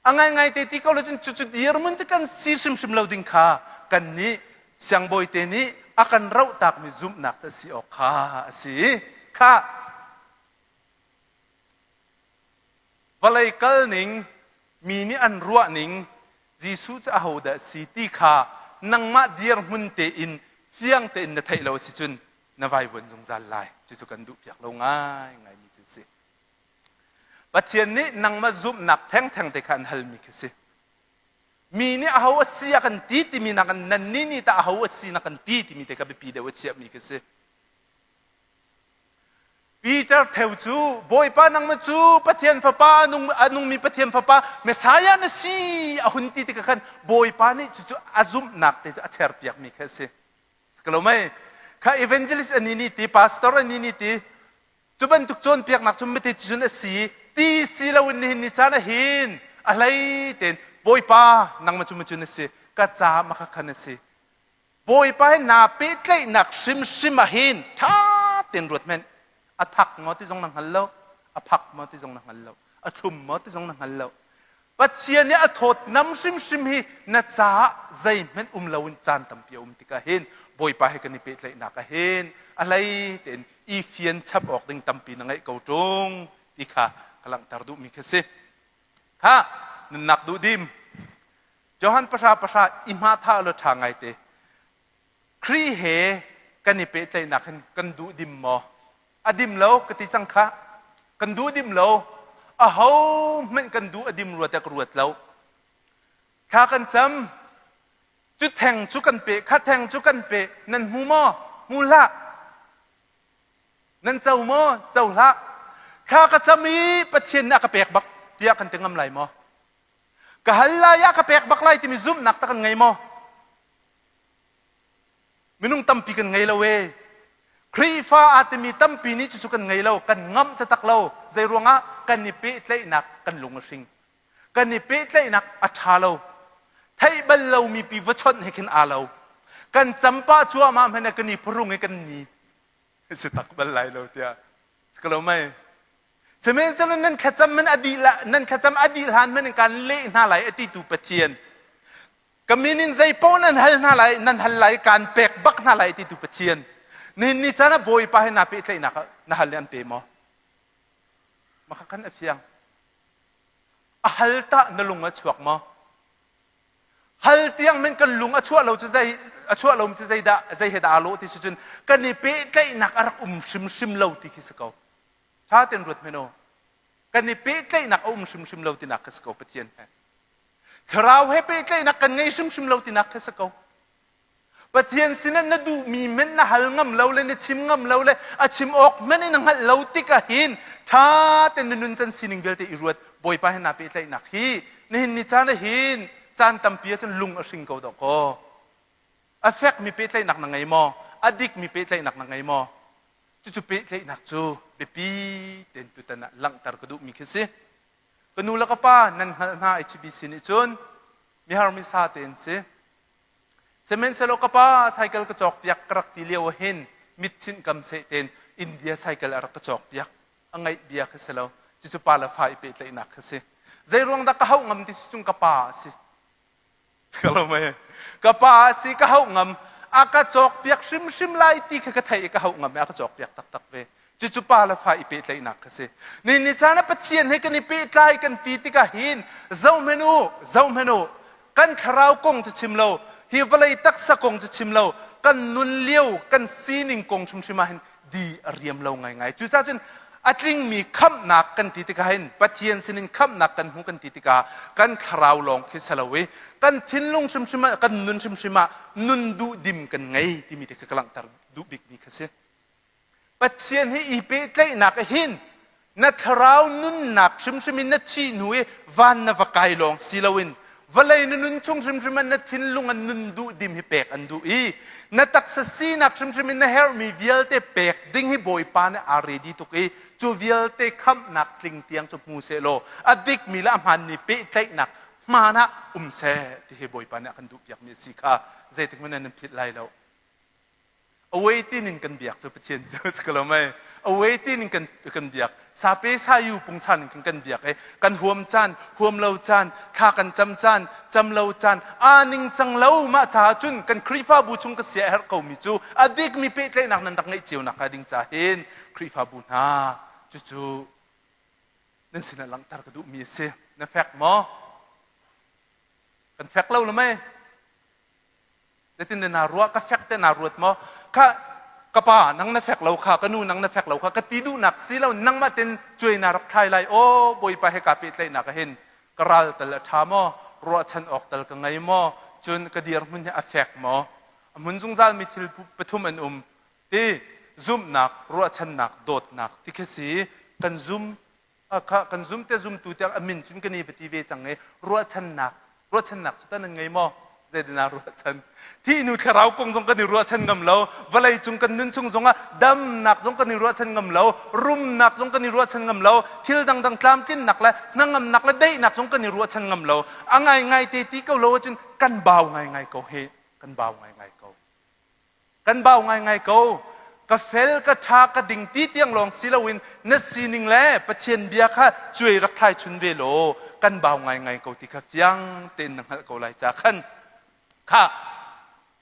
A ngaingai te ti ko lo cun cucu dirhmun cu kan si hrimhrim lo ding kha kannih siangbawi te nih a kan rohtakmi zumhnak cu a si awk kha a si. Kha vawlei kal ning mi nih an ruah ning Jesuh cu ahodah a si ti kha nangmah dirhmun tein fiang tein na theih lo a si cun na vaivuan zungzal lai. Cucu kan duhpiak lo ngaingaimi cu a si. Pathian nih nangmah zumhnak thengtheng te kha an halmi khi si. Mi nih aho a si a kan ti timi nakin nannih nih tah aho a si na kan ti timi te kha biapi deuh a chiahmi khi si. Peter theu cu Bawipa nangmah cu Pathian Fapa a nungmi Pathian Fapa Messiah na si a hun ti tikah khan Bawipa nih cucu a zumhnak te cu a cherpiakmi kha a si. Ka lo mei kha evangelist ani ni ti pastor ani ni ti cu bantuk cawnpiaknak cu mete cun a si ti si loin nihin ni caan ah hin a hlei tein Bawipa nangmah cu macun a si ka ca ma kha khan a si Bawipa he naa pehtlaihnak hrimhrim ah hin ṭha tein ruat hmanh. A thak maw ti zong na hngal lo, a phak maw ti zong na hngal lo, a thlum maw ti zong na hngal lo. Pathian nih a thawtnam hrimhrim hi na caah zeihmanh um loin caan tampi a um tikah hin Bawipa he kan i pehtlaihnak ah hin a hlei tein i fian chap awk ding tampi na ngeih ko ṭung ti kha ka langhter duhmi khi si. Kha nunnak duhdim Johan pahra pahra i hma tha lo ṭha ngaite. Khrih he kan i pehtlaihnak hin kan duh dim maw? A dim lo ka ti cang kha. Kan duh dim lo. Aho hmanh kan duh a dim rua tiah ka ruat lo. Thla kan cam. Cu theng cu kan pe, kha theng cu kan pe. Nan hmu maw? Hmu hlah. Nan co maw? Co hlah. Thla ka cam i Pathian nih a ka pek bak tiah kan ti ngam lai maw? Ka hal lai ah ka pek bak lai timi zumhnak tak kan ngei maw? Minung tampi kan ngei lo ee. Khrihfa aa timi tampi nih cucu kan ngei lo, kan ngamh taktak lo. Zei ruangah kan i pehtlaihnak kan lung a hring. Kan i pehtlaihnak a ṭha lo. Theih bal lomi pi va chawnh he khin aa lo. Kan cam pah cuahmah hmanh ah kan i phuhrung i kan ni. Si tak bal lai lo tiah. Si ko lo mei? Sihmanhsehlaw nan thlacam man a dih nan thlacam a dih hlan hmanh in kaan leh hna lai a titu Pathian. Ka min in zeipaoh nan hal hna lai, nan hal lai, kaan pek bak hna lai a titu Pathian. Nihin ni caan ah Bawipa he naa pehtlaihnak ah na hal i an pe maw? Maka khan a fiang. A hal tah na lung a chuak maw? Hal tiang men kan lung a chuah lo cu zei a chuah lo cu zeidah zei he dah aa lawh ti si cun kan i pehtlaihnak a rak um hrimhrim lo ti khi si ko. Ṭha tein ruat hmanh u. Kan i pehtlaihnak a um hrimhrim lo tinak kha si ko Pathian he. Thlarau he pehtlaihnak kan ngei hrimhrim lo tinak kha si ko. Pathian sinah na duhmi hmanh na hal ngam lo le na chim ngam lo le a chim awk hmanh in na hngalh lo tikah hin ṭha tein na nun can sining vialte i ruat Bawipa he naa pehtlaihnak hi nihin ni caan ah hin caan tampi ahcun lung a hring ko dawkaw. A fekmi pehtlaihnak na ngei maw? A dikmi pehtlaihnak na ngei maw? Cucu pehtlaihnak cu biapi tein tutan ah langhter ka duhmi khi si. Ka nu le ka pa nan hngalh hna HBC nih cun mihar misa tein si. Sihmanhsehlaw ka pa cycle ka cawkpiak ka rak ti lio ah hin mitchinh kam seh tein India cycle a rak ka cawkpiak. A ngaih bia khi si lo. Cucu pa le fa i pehtlaihnak khi si. Zei ruang dah ka hauh ngam ti si cun ka pa a si. Ka pa a si ka hauh ngam a ka cawkpiak hrimhrim lai ti kha ka theih i ka hauh ngam i a ka cawkpiak taktak ve. Cucu pa le fa i pehtlaihnak kha si. Ni ni caan ah Pathian he kan i pehtlai kan ti tikah hin zohhmanh u, zohhmanh u, kan thlarau kong cu chim lo, hi vawlei taksa kong cu chim lo, kan nun lio, kan sining kong hrimhrim ah hin di a riam lo ngaingai. Cucaah cun a tlingmi khamhnak kan ti tikah hin Pathian sinin khamhnak kan hmu kan ti tikah kan thlarau lawng khi si lo i kan thinlung hrimhrim ah kan nun hrimhrim ah nun duh dim kan ngei timi te kha ka langhter duh bikmi kha si. Pathian hi i pehtlaihnak ah hin na thlarau nunnak hrimhrim in na thih hnu i van na va kai lawng si loin vawlei na nun chung hrimhrim ah na thinlung an nun duh dim hi pek an duh i na taksa sinak hrimhrim in na herhmi vialte pek ding hi Bawipa nih aa ready tuk i cu vialte khamhnak tling tiang cu hmu seh law a dikmi le a hmaanmi pehtlaihnak hmaan ah um seh ti hi Bawipa nih a kan duhpiakmi a si kha zeitik hmanh nan philh lai lo. Away tin in kan biak cu Pathian cu si ko lo mei. Away tin in kan kan biak. Sape sayu pungsan in kan kan biak i kan huam caan, huam lo caan, thla kan cam caan, cam lo caan, aa ning cang lo mah caah cun kan Khrihfabu chung ka sia a herh komi cu a dikmi pehtlaihnak nan rak ngeih cio nak hnga ding ca hin Khrihfabu hna cucu nan sinah langhter ka duhmi a si. Na fek maw? Kan fek lo lo mei? Zeitin na ruah ka fek te na ruat maw? Kha ka pa nang na fek lo kha ka nu nang na fek lo kha ka ti duhnak si lo nangmah ten cuai na rak thlai lai aw bawipa he ka pehtlaihnak ah hin ka ral tal a ṭha maw ruahchan awk tal ka ngei maw cun ka dirhmun hi a fek maw a hmun zungzal mi thil pathum an um ti zumhnak ruahchannak dawtnak ti khi si kan zum kha kan zum te zumtu tiang a min cun kan i va ti ve cang i ruahchannak ruahchannak cu tan an ngei maw zeitinah ruahchan thihnu thlarau kong zong kan i ruahchan ngam lo vawlei cung kan nun chung zongah damnak zong kan i ruahchan ngam lo rumnak zong kan i ruahchan ngam lo thil dangdang tlamtlinnak le hnangamnak le daihnak zong kan i ruahchan ngam lo a ngaingai te ti ko lo ahcun kan bau ngaingai ko hi kan bau ngaingai ko Kan bau ngaingai ko. Ka fel, ka ṭha, ka ding ti tiang lawng si loin na sining le Pathian bia kha cuai rak thlai chun ve law kan bau ngaingai ko ti kha fiang tein na hngalh ko lai ca khan. Kha,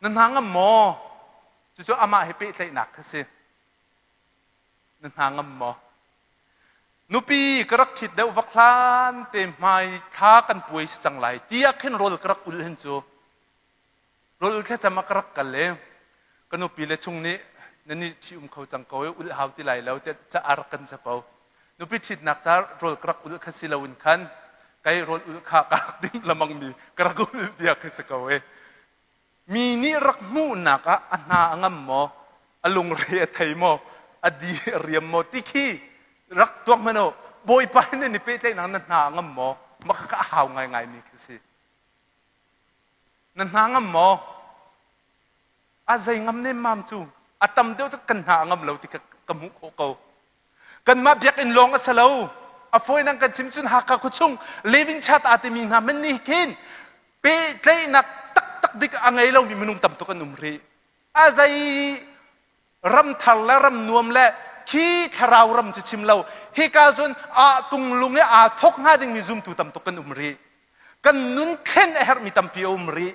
na hna ngam maw? Cucu amah he pehtlaihnak kha si. Na hna ngam maw? Nupi ka rak ṭhit deuh vak hlan te hmai thla kan puai si cang lai tiah khin rawl ka rak ul hin cu Rawl thlacam ah ka rak kal i ka nupi le chung nih nan i ṭhi um kho cang ko i ulh hau ti lai lo tiah ca a rak kan capo. Nupi ṭhitnak ca rawl ka rak ulh kha si loin khan kei rawl ulh kha ka rak timh lamangmi ka rak ulh bia khi si ko i mi nih rak hmuhnak ah a hna a ngam maw a lungre a thei maw a di a riam maw ti khi rak tuak hmanh u bawipa in nan i pehtlaihnak na hna a ngam maw mah kha a hau ngaingaimi khi si Na hna ngam maw? A zei ngam nemmam cu a tam deuh cu kan hna a ngam lo ti kha ka hmuh khawh ko. Kanmah biakinn lawng a si lo. A fawi kan chim cun Hakha khuachung living chat aa timi hna hmanh nih khin pehtlaihnak taktak dik a ngei lomi minung tam tuk an um rih. A zei ram thar le ram nuam le khi thlarau ram cu chim lo hika cun ah tunglung i aa thok hnga dingmi zumtu tam tuk kan um rih kan nun thlen a herhmi tampi a um rih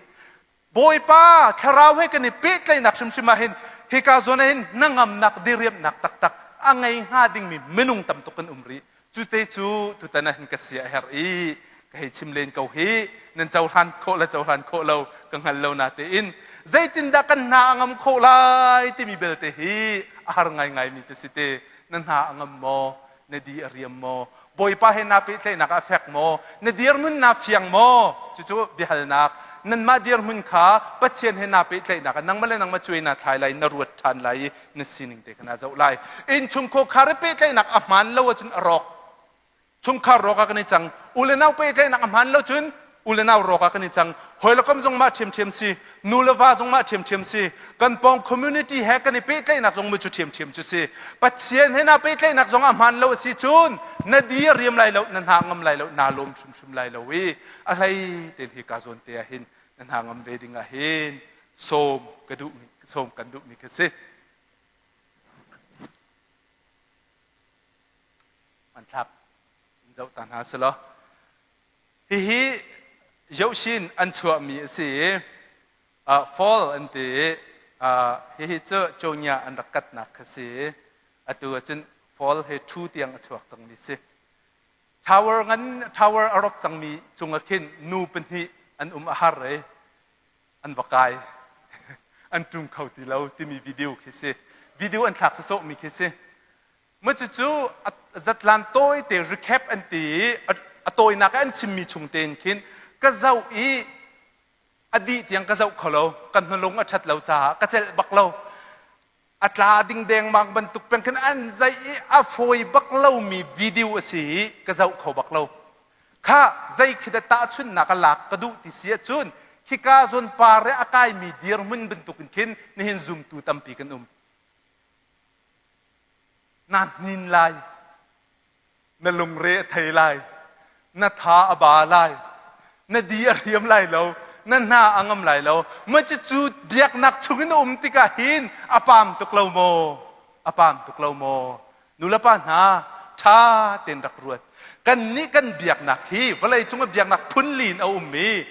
Bawipa thlarau he kan i pehtlaihnak hrimhrim ah hin hika zawn ah hin hnangamnak diriamhnak taktak a ngei hnga dingmi minung tam tuk kan um rih Cute cu tutan ah hin ka sia a herh i ka hei chim len ko hi nan cohlan khawh le cohlan khawh lo ka hngal lo natein zeitindah kan hna a ngam khawh lai timi belte hi a har ngaingaimi cu si te na hna a ngam maw na di a riam maw bawipa he naa pehtlaihnak ah fek maw na dirhmun naa fiang maw cucu biahalnak nanmah dirhmun kha Pathian he naa pehtlaihnak ah nangmah le nangmah cuai naa thlai lai na ruat ṭhan lai i na sining te kha naa zoh lai innchungkhar khar i pehtlaihnak a hmaan lo ahcun a rawk chungkhar rawk ah kan i cang u le nau pehtlaihnak a hmaan lo cun u le nau rawk ah kan i cang hawi le kom zong mah ṭhiamṭhiam si nu le va zong mah ṭhiamṭhiam si kan pawng community he kan i pehtlaihnak zong mu cu ṭhiamṭhiam cu si Pathian he naa pehtlaihnak zong a hmaan lo a si cun na di a riam lai lo na hna ngam lai lo naa lawm hrimhrim lai lo i a hlei tein hi ka zawn te ah hin na hna ngam ve ding ah hin sawm ka duh sawm kan duhmi khi si. Hmanthlak in zoh ta hna selaw. Hihi Yoshin an chuahmi a si i uh, fall an ti i uh, hihi cu Chonya an rak katnak kha si i atu ahcun fall he thu tiang a chuak cangmi si. Tower ngan tower a rop cangmi cungah khin nu pahnih an um a har i an va kai an ṭum kho ti lo timi video khi si video an thlak sawsawhmi khi si ma cucu zatlan tawi te recap an ti i a tawinak an chimmi chung tein khin ka zoh i a dih tiang ka zoh kho lo ka hnulung a ṭhat lo caah ka celh bak lo a tla ding dengmang bantuk peng khin an zaih i a fawi bak lomi video a si i ka zoh kho bak lo kha zei khi dah tahchunhnak a lak ka duh ti si ahcun khika zawn par i a kaimi dirhmun bantukin khin nihin zumtu tampi kan um na hnin lai na lungre a thei lai, na tha a ba lai, na di a riam lai lo, na hna a ngam lai lo. Ma cucu biaknak chungin na um tikah hin a pam tuk lo maw? A pam tuk lo maw? Nulepa hna, ṭha tein rak ruat. Kannih kan biaknak hi vawleicung ah biaknak phunli in a um i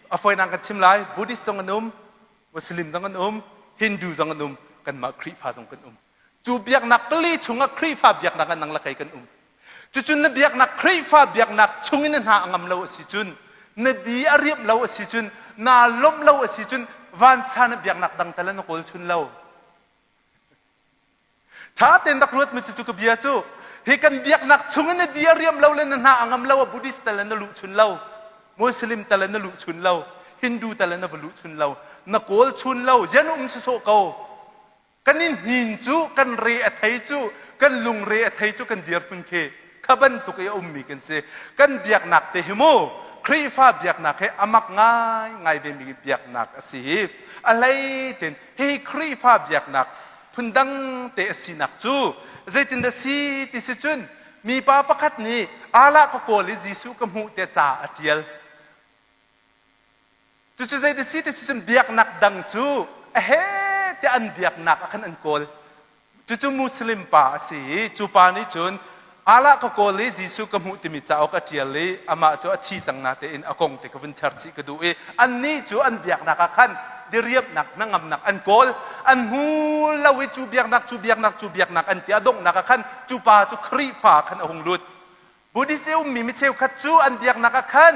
a fawinak kan chim lai. Buddhist zong an um, Muslim zong an um, Hindu zong an um, kanmah Khrihfa zong kan um. Cu biaknak pali chungah Khrihfa biaknak ah nang le kei kan um. Cucun na biaknak Khrihfa biaknak chungin na hna a ngam lo a si cun, na di a riamh lo a si cun, naa lawmh lo a si cun, vansan ah biaknak dang tal na kawl chun lo. Ṭha tein rak ruat mi cucu ka bia cu hi kan biaknak chungin na di a riam lo le na hna a ngam lo a Buddhist tal na luh chun lo, Muslim tal na luh chun lo, Hindu tal na va luh chun lo, na kawl chun lo, yan um sawsawh ko. Kan i hnin cu, kan re a thei cu, kan lungre a thei cu kan dirhmun khi kha bantuk i a ummi kan si. Kan biaknak te hi mu Khrihfa biaknak hi a mak ngaingai vemi biaknak a si i a hlei tein hihi Khrihfa biaknak phundang te a sinak cu zeitindah si ti si cun mipa pakhat nih Allah ka kawl i Jesuh ka hmuh tiah ca a ṭial. Cucu zei si ti si cun biaknak dang cu a he tiah an biaknak ah khan an kawl. Cucu Muslim pa a si i cu pa nih cun Allah ka kawl i Jesuh ka hmuh timi cauk a ṭial i amah cu a thi cang natein a kong te ka vun char chih ka duh i annih cu an biaknak ah khan diriamnak hnangamnak an kawl an hmu lo i cu biaknak cu biaknak cu biaknak an ti a donghnak ah khan cu pa cu Khrihfa khan a hung lut Buddhist i ummi mi cheukhat cu an biaknak ah khan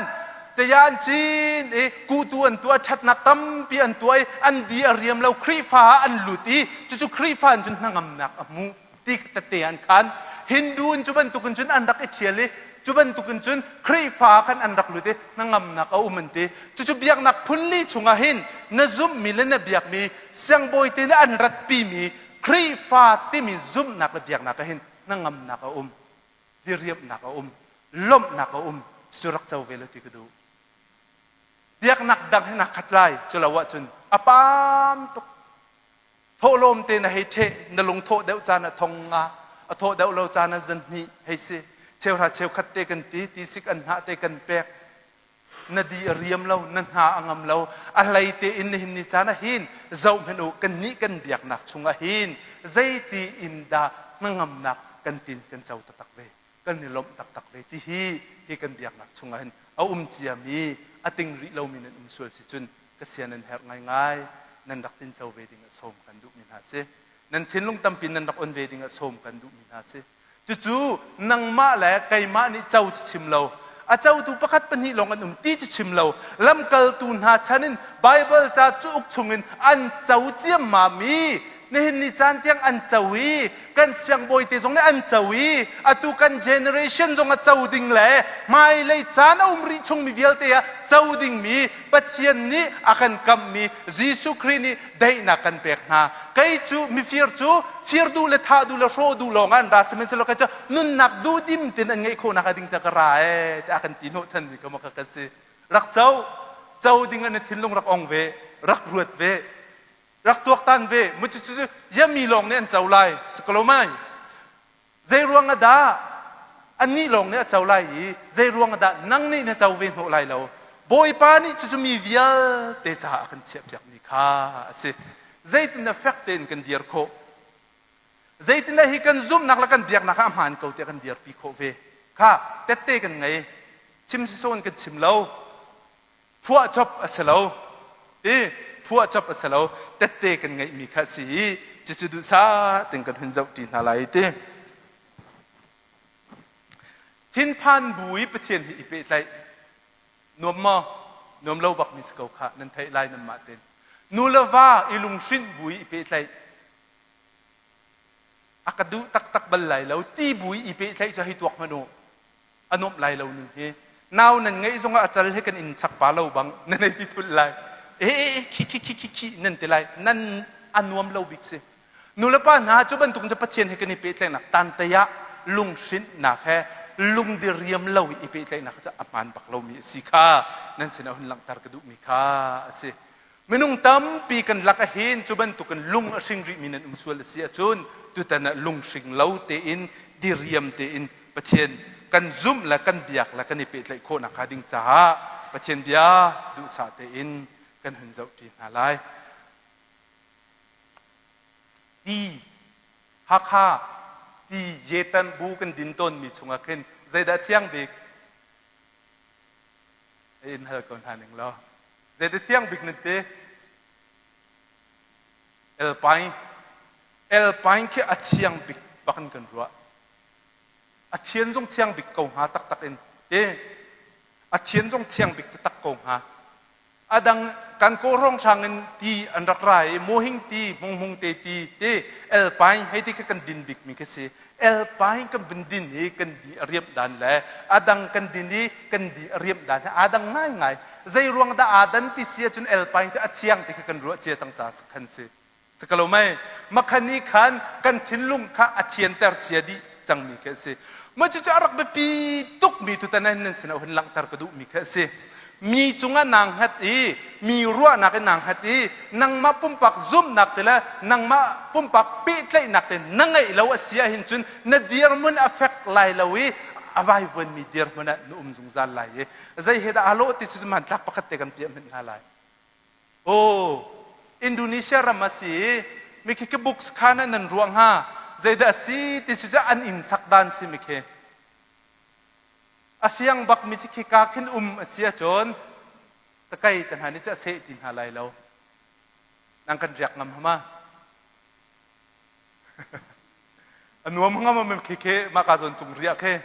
ṭaya an cin i kuhtu an tuah ṭhatnak tampi an tuah i an di a riam lo Khrihfa ah an lut i cucu Khrihfa in cun hnangamnak a hmu ti tete an khan. Hindu in cu bantukin cun an rak i ṭhial i cu bantukin cun Khrihfa ah khan an rak lut i hnangamnak a um an ti. Cucu biaknak phunli chungah hin na zumhmi le na biakmi siangbawi te nih an ratpimi Khrihfa timi zumhnak le biaknak ah hin hnangamnak a um. diriamhnak a um, lawmhnak a um, cu rak co ve lo ti ka duh. Biaknak dang he naa khat lai, cu lo ahcun a paam tuk. Thawhlawm te na hei ṭheh, na lung thawh deuh caan ah thong nga, a thawh deuh lo caan ah zan hnih hei si. Cheuhra cheukhat te kan ti, tisik an hnah te kan pek. Na di a riam lo, na hna a ngam lo. A hlei tein nihin ni caan ah hin zoh hmanh u, kannih kan biaknak chungah hin zeiti in dah hnangamnak kan tin kan co taktak ve, kan i lawmh taktak ve ti hi hi kan biaknak chungah hin a um ciami, a ting rih lomi nan um sual si cun ka sia nan herh ngaingai, nan rak tinco ve ding ah sawm kan duhmi hna si. Nan thinlung tampi nan rak on ve ding ah sawm kan duhmi hna si. Cucu nangmah le keimah nih co cu chim lo. A cotu pakhat pahnih lawng an um ti cu chim lo. Lamkaltu hna chan in Baibal ca cauk chungin an co ciammam i nihin ni caan tiang an co i kan siangbawi te zong nih an co i atu kan generation zong a co ding le hmailei caan a um rih chungmi vialte ah co dingmi Pathian nih a kan kamhmi Jesuh Khrih nih daihnak kan pek hna. Kei cu mifir cu fir duh le thah duh le hrawh duh lawng ah an ra sihmanhsehlaw kei cu nunnak duhdim tein an ngeih khawhnak a ding ca ka ra ee tiah a kan ti hnawhchanmi ka maw ka si. Rak co, co ding ah na thinlung rak ong ve, rak ruat ve, rak tuaktan ve. Mu cu cu yami lawng nih an co lai. Si ko lo mai. Zei ruang ah dah annih lawng nih a co lai i zei ruang ah dah nang nih na co ve hnawh lai lo? Bawipa nih cucu mi vialte caah a kan chiahpiakmi kha a si. Zeitindah fek tein kan dir khawh? Zeitindah hi kan zumhnak le kan biaknak ah a hmaan ko tiah kan dirpi khawh ve? Kha tette kan ngei. Chim sisawh in kan chim lo. Phuahcop a si lo. I phuahcop a si lo. Tette kan ngeihmi kha a si i cucu duhsah tein kan hun zohṭi hna lai ti. Thinphan bu i Pathian hi i pehtlaih nuam maw? Nuam lo bakmi si ko khah nan theih lai nanmah tein. Nu le va i lunghrinh bu i i pehtlaih a ka duh taktak bal lai lo ti bu i i pehtlaih cu hei tuak hmanh u. A nuamh lai lo ning hi nau nan ngeih zongah a cal he kan in chak pa lo bang nan ei ti thulh lai e e khi khi khi khi khi nan ti lai nan a nuam lo bik si nulepa hna cu bantuk cu Pathian he kan i pehtlaihnak tantei ah lunghrinhnak he lungdiriam lo i pehtlaihnak cu a hmaan bak lomi a si kha nan sinah hun langhter ka duhmi kha a si Minung tampi kan lak ahhin cu bantukin lung a hring rihmi nan um sual a si ahcun tutan ah lunghring lo tein diriam tein Pathian kan zumh le kan biak le kan i pehtlaih khawh nakhnga ding caah Pathian bia duhsah tein kan hun zohṭi hna lai. Ti Hakha. Ti yetan bu kan din tawnmi chungah khin zeidah thiang bik? In hal ko hna ning law. Zeidah thiang bik nan ti? Alpine. Alpine khi a thiang bik bak in kan ruah. A thian zong thiang bik ko hnga taktak in. Ti a thian zong thiang bik taktak ko hnga. A dang kan kawhrawng hrang in ti an rak ra i muhing ti, hmunghmung te ti, ti alpine hei ti kha kan din bikmi khi si. Alpine kan vun din i kan di a riamh dan le a dang kan din i kan di a riamh dan hi aa dang ngaingai. Zei ruang dah aa dan ti si ahcun alpine cu a thiang ti kha kan ruah cia cang caah khan si. Si ko mei? Makhan nih khan kan thinlung kha a thianter cia dih cangmi khi a si. Mah cucu a rak biapi tukmi tutan ah nan sinah hun langhter ka duhmi khi a si. Mi cungah naa hngat i mi ruahnak in naa hngat i nangmah pumpak zumhnak te le nangmah pumpak pehtlaihnak te na ngeih lo a si ahhin cun na dirhmun a fek lai lo i a vaivuanmi dirhmun ah na um zungzal lai i zei he dah aa lawh ti cu hmantlak pakhat te kan piah hmanh hna lai. Oh, Indonesia ram a si i mikhi khi books khan ah nan ruah hnga. Zeidah a si ti cu an inn sak dan si mikhi. A fiang bak mi cu khika khin um a si ahcun cakei te hna nih cu a seh ti hna lai lo. Nang kan riak ngam hama. A nuam ngam am khi khi mah ka zawn cung riah khi.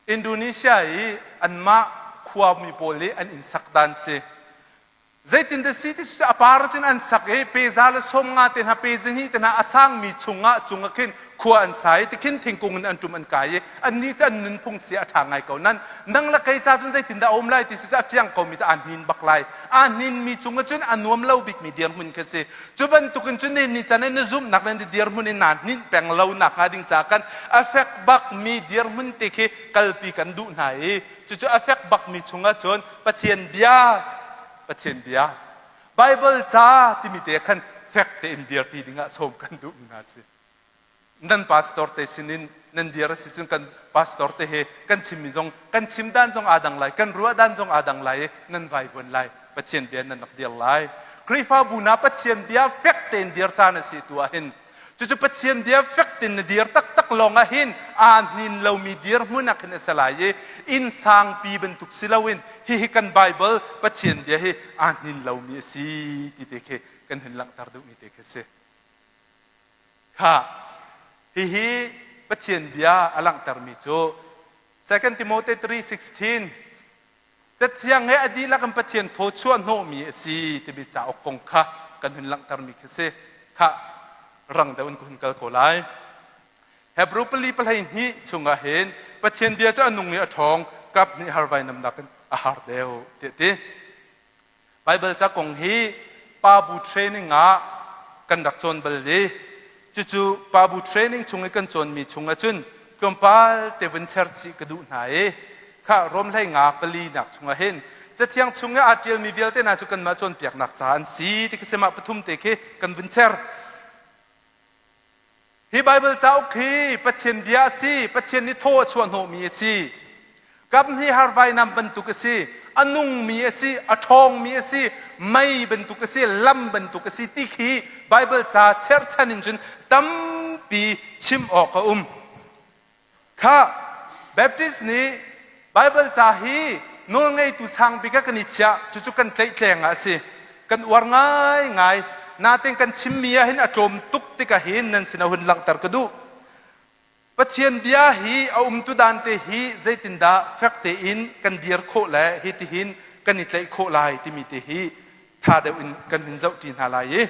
Indonesia i anmah khuami pawl i an inn sak dan si. Zeitindah si ti cu a par cun an sak i peza le 50 te hna pe zahnih te hna a sangmi chungah cungah khin khua an sa i tikhin thingkung in an ṭum an kai i annih cu an nunphung si a ṭha ngai ko nan nang le kei ca cun zeitindah a um lai ti cu a fiang komi cu aa hnin bak lai aa hninmi cungah cun a nuam lo bikmi dirhmun khi si cu bantukin cun ni ni can in na zumhnak le na dirhmun in naa hninh peng lo nak hnga ding ca kan a fek bakmi dirhmun te khi kalpi kan duh hna i Cucu a fek bakmi chungah cun Pathian bia, Pathian bia, Bible ca timi te khan fek tein dirṭi dingah sawm kan duhmi hna si. Nan pastor te sinin nan dir a si cun kan pastor te he kan chimmi zong kan chim dan zong aa dang lai, kan ruah dan zong aa dang lai i nan vaivuan lai. Pathian bia nan rak dir lai. Khrihfabu na Pathian bia fek tein dir caan a si tu ah hin Cucu Pathian bia fek tein na dir taktak lawng ah hin aa hnin lomi dirhmun ah khin a si lai i inn sangpi bantuk si loin hihi kan Baibal Pathian bia hi aa hnin lomi a si ti te khi kan hun langhter duhmi te khi a si. Kha hihi Pathian bia a langhtermi cu 2 Timothy 3:16 Cathiang he a dihlak in Pathian thaw chuah hnawhmi a si timi cauk kong kha kan hun langhtermi khi si. Khah, rang deuh in ka hun kal ko lai. Hebrew pali 12 chungah hin Pathian bia cu a nung i a ṭhawng, kap nih har vainam nakin a har deuh tiah ti. Baibal ca kong hi pa bu training ah kan rak cawn bal i cucu pa bu training chung i kan cawnmi chung ahcun tlawmpal te vun cher chih ka duh hna i kha Rom hlei nga pali nak chungah hin cathiang chung i aa ṭialmi vialte hna cu kanmah cawnpiaknak ca an si ti khi si mah pathum te khi kan vun cher. Hi Baibal cauk hi Pathian bia a si, Pathian nih thaw a chuah hnawhmi a si. Kam hi har vainam bantuk a si, a nungmi a si, a ṭhawngmi a si, mei bantuk a si, lam bantuk a si ti khi Baibal ca cherhchan in cun tampi chim awk a um. Khah, Baptist nih Baibal ca hi nawlngeitu sang bik ah kan i chiah, cucu kan tlaihtleng ah a si. Kan uar ngaingai. Nain kan chimmi ah hin a tlawm tuk tikah hin nan sinah hun langhter ka duh. Pathian bia hi a umtu dan te hi zeitindah fek tein kan dir khawh le hitihin kan i tlaih khawh lai timi te hi ṭha deuh in kan hun zohṭi hna lai i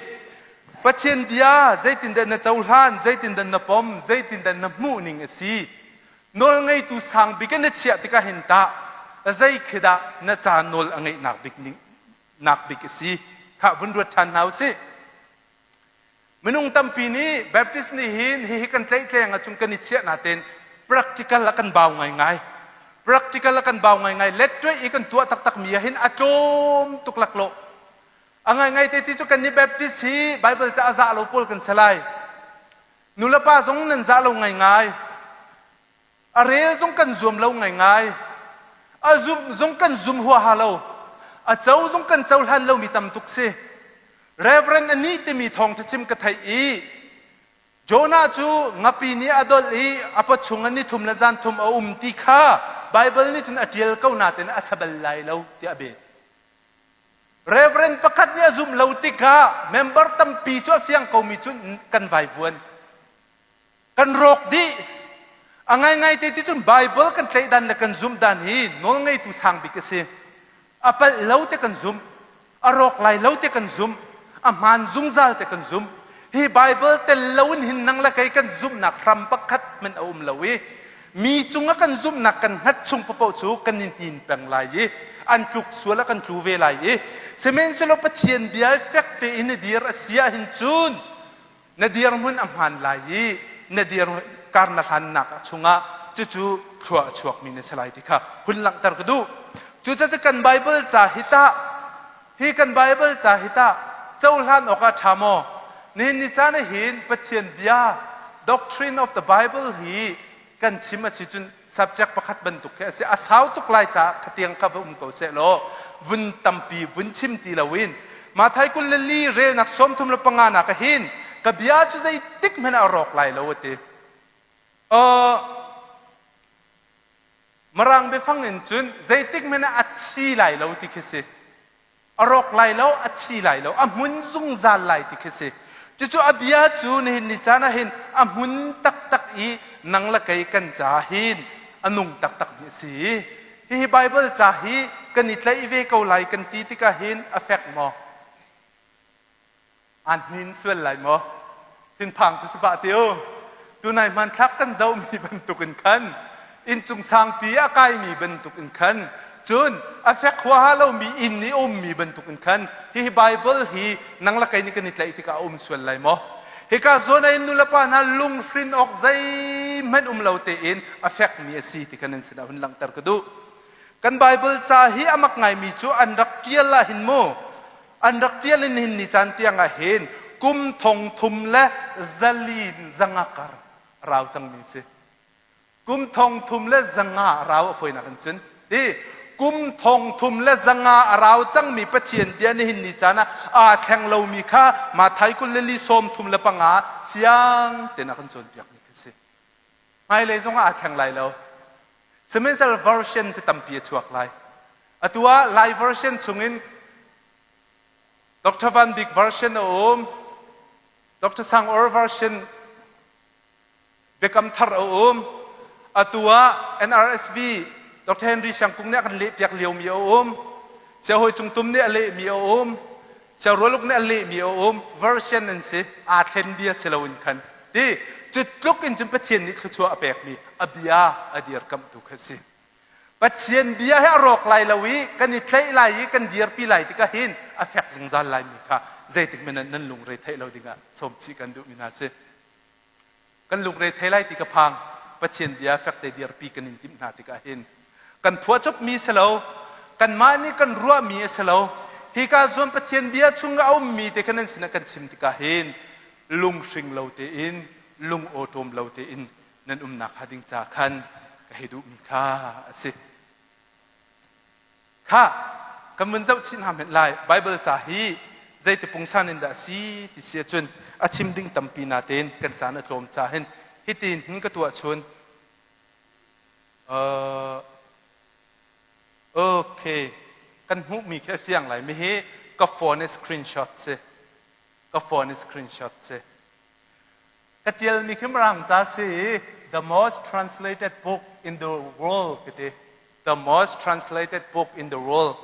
Pathian bia zeitindah na cohlan, zeitindah na pom, zeitindah na hmuh ning a si. Nawlngeitu sang bik in na chiah tikah hin tah zei khi dah na ca nawl a ngeihnak bik ning nak bik a si. Khah vun ruat ṭhan hna u sih. Minung tampi nih Baptist nih hin hihi kan tlaihtleng ahcun kan i chiah natein practical ah kan bau ngaingai. Practical ah kan bau ngaingai. Lettuai i kan tuah taktakmi ah hin a tlawm tuk laklawh. A ngaingai te ti cu kan nih Baptist hi Bible ca a zah lo pawl kan si lai. Nulepa zong nan zah lo ngaingai. A rel zong kan zuam lo ngaingai. A zumh zong kan zum huaha lo. A co zong kan cohlan lomi tam tuk si. Reverend a nih timi thawngṭha chim ka theih i Jonah cu ngapi nih a dolh i a pawchung ah nithum le zanthum a um ti kha Baibal nih cun a ṭial ko nain a sa bal lai lo tiah a bet. Reverend pakhat nih a zumh lo tikah member tampi cu a fiang komi cu kan vaivuan. Kan rawk dih. A ngaingai te ti cun Baibal kan tlaih dan le kan zumh dan hi nawlngeitu sang bik a si. A palh lo te kan zumh. A rawk lai lo te kan zumh. A hmaan zungzal te kan zumh. Hi Baibal tel loin hin nang le kei kan zumhnak hram pakhat hmanh a um lo i mi cungah kan zumhnak kan hngat chung paoh cu kan i hnin peng lai i an tluk sual ah kan tlu ve lai i sihmanhsehlaw Pathian bia fek tein na dir a si ahhin cun na dirhmun a hmaan lai i na dir kar na hlannak chungah cucu thlua a chuakmi na si lai ti kha hun langhter ka duh. Cucaah kan Baibal ca hi tah hi kan Baibal ca hi tah cohlan awk ah ṭha maw? Nihin ni caan ah hin Pathian bia doctrine of the Bible hi kan chim a si cun subject pakhat bantuk khi a si. A sau tuk lai caah khatiang kha va um ko seh law vun tampi vun chim ti loin Mathai 24 relnak 35 nak ah hin ka bia cu zeitik hmanh ah a rawk lai lo a ti. Uh, Mirang biafang in cun zeitik hmanh ah a thi lai lo ti khi si. A rawk lai lo, a thi lai lo, a hmun zungzal lai ti khi si. Cucu a bia cu nihin ni caan ah hin a hmun taktak i nang le kei kan ca hin a nung taktakmi a si. Hihi Baibal ca hi kan i tlaih ve ko lai kan ti tikah hin a fek maw? Aan hnin sual lai maw? Thinphang cu si pah ti u. Tunai hmanthlak kan zohmi bantukin khan inncung sangpi a kaimi bantukin khan cun a fek huaha lomi inn i a ummi bantukin khan hihi Baibal hi nang le kei nih kan i tlaih tikah a um sual lai maw? Hika zawn ah hin nulepa hna lunghrin awk zeihmanh um lo tein a fekmi a si ti kha nan sinah hun langhter ka duh. Kan Baibal ca hi a mak ngaimi cu an rak ṭial ah hin mu An rak ṭial in nihin ni caan tiang ah hin kum thong thum le zali in zanga kar a rau cangmi a si. Kum thong thum le zanga a rau a fawinak in cun. Hi kum thong thum le zanga a rau cangmi Pathian bia nihin ni caan ah aa thleng lomi kha Matthai 24 35 fiang tein a kan cawnpiakmi khi a si. Hmailei zong ah aa thleng lai lo. Sihmanhsehlaw version cu tampi a chuak lai. Atu ah Lai version chungin Dr. Van Bik version a um, Dr. Sang Or version Biakam Thar a um. Atu ah NRSV Dr. Henry Siang Kung nih a kan lehpiak liomi a um. Siahawi Cung Tum nih a lehmi a um. Siangrualuk nih a lehmi a um. Version an si. Aa thlen bia si loin khan. Ti cu tluk in cun Pathian nih thluachuah a pekmi a bia a dirkamhtu kha a si. Pathian bia hi a rawk lai lo i kan i tlaih lai i kan dirpi lai tikah hin a fek zungzal laimi kha zeitik hmanh ah nan lungre theih lo dingah sawm chih kan duhmi hna si. Kan lungre thei lai ti ka phang. Pathian bia fekte dirpi kan in timh hna tikah hin kan phuahcopmi si lo, kanmah nih kan ruahmi a si lo. Hika zawn Pathian bia chung a ummi te kha nan sinah kan chim tikah hin lunghring lo tein lung awṭawm lo tein nan umnak hnga ding ca khan ka hei duhmi kha a si. Kha kan vun zoh chih hna hmenh lai. Baibal ca hi zeiti pungsan in dah a si ti si ahcun a chim ding tampi natein kan caan a tlawm ca hin hitin hin ka tuah chun. Uh, okay, kan hmuhmi khi a fiang lai. Mi hi ka phone i screenshot si. Ka phone i screenshot si. Ka ṭialmi khi Mirang ca si i the most translated book in the world ka ti. The most translated book in the world.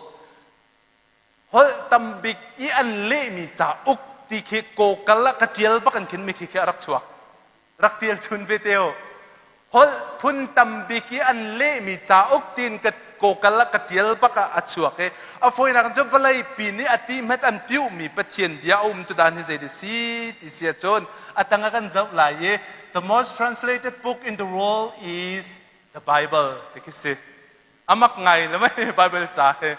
Holh tambik i an lehmi cauk ti khi Google ah ka ṭial bak an khin mi khi khi a rak chuak. Rak ṭial chun ve te u. Holh phun tambik i an lehmi cauk tiin ka Google ah ka ṭial bak ah a chuak i a fawinak in cun vawleipi nih a ti hmet an piuhmi Pathian bia a um tu dan hi zei si ti si ahcun a tang ah kan zoh lai i the most translated book in the world is the Bible ti khi si. A mak ngai le mei Bible ca hi.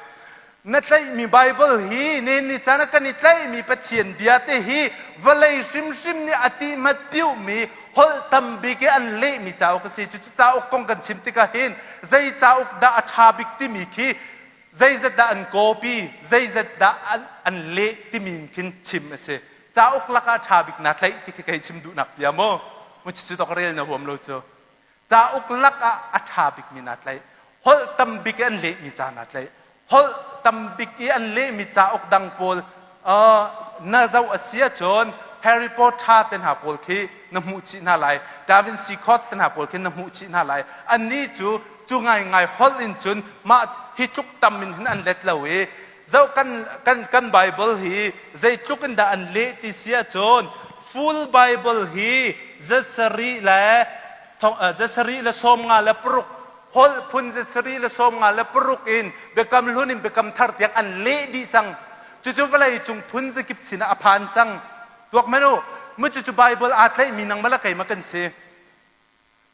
Na tlaihmi Bible hi ne ni caan ah kan i tlaihmi Pathian bia te hi vawlei hrimhrim nih a ti hmat piuhmi holh tambik i an lehmi cauk a si. Cucu cauk kong kan chim tikah hin zei cauk dah a ṭha bik timi khi zeizat dah an copy, zeizat dah an, an leh timi in khin chim a si. Cauk lakah ṭha bik naa tlaih ti khi kei chim duhnak bia maw? Mu cucu tok rel na huam lo cu. Cauk lakah a ṭha bikmi naa tlaih. Holh tam bik i an lehmi ca naa tlaih. Holh tam bik i an lehmi cauk dang pawl uh, na zoh a si ahcun Harry Potter te hna pawl khi na hmuh chih hna lai. Da Vinci Code te hna pawl khi na hmuh chih hna lai. Annih cu cu ngaingai holh in cun mah hi tluk tam in hin an let lo i zoh kan kan kan Bible hi zeitluk in dah an leh ti si ahcun full Bible hi zasarih le 26 holh phun 26 in Biakam Hlun in Biakam Thar tiang an leh dih cang. Cucu vawlei cung phun zakip sinah a phan cang. Tuak men u, mu cucu Bible aa tlaihmi nangmah le keimah kan si.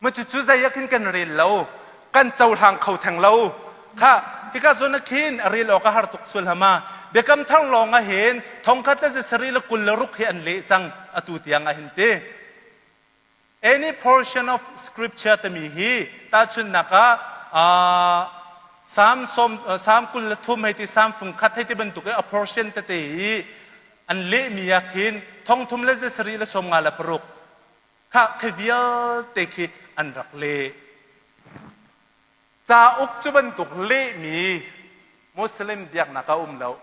Mu cucu zei ah khin kan rel lo, kan cohlang kho theng lo. Kha hika zawn ah khin a rel awk a har tuk sual hama. Biakam Thar lawng ah hin thongkhat le 26 hi an leh cang atu tiang ah hin ti. Any portion of scripture timi hi tahchunhnak ah Psalm sawm Psalm 23 hei ti Psalm fung khat hei ti bantuk i a portion tete i an lehmi ah khin 3 36 kha khi vialte khi an rak leh. Cauk cu bantuk lehmi Muslim biaknak a um lo.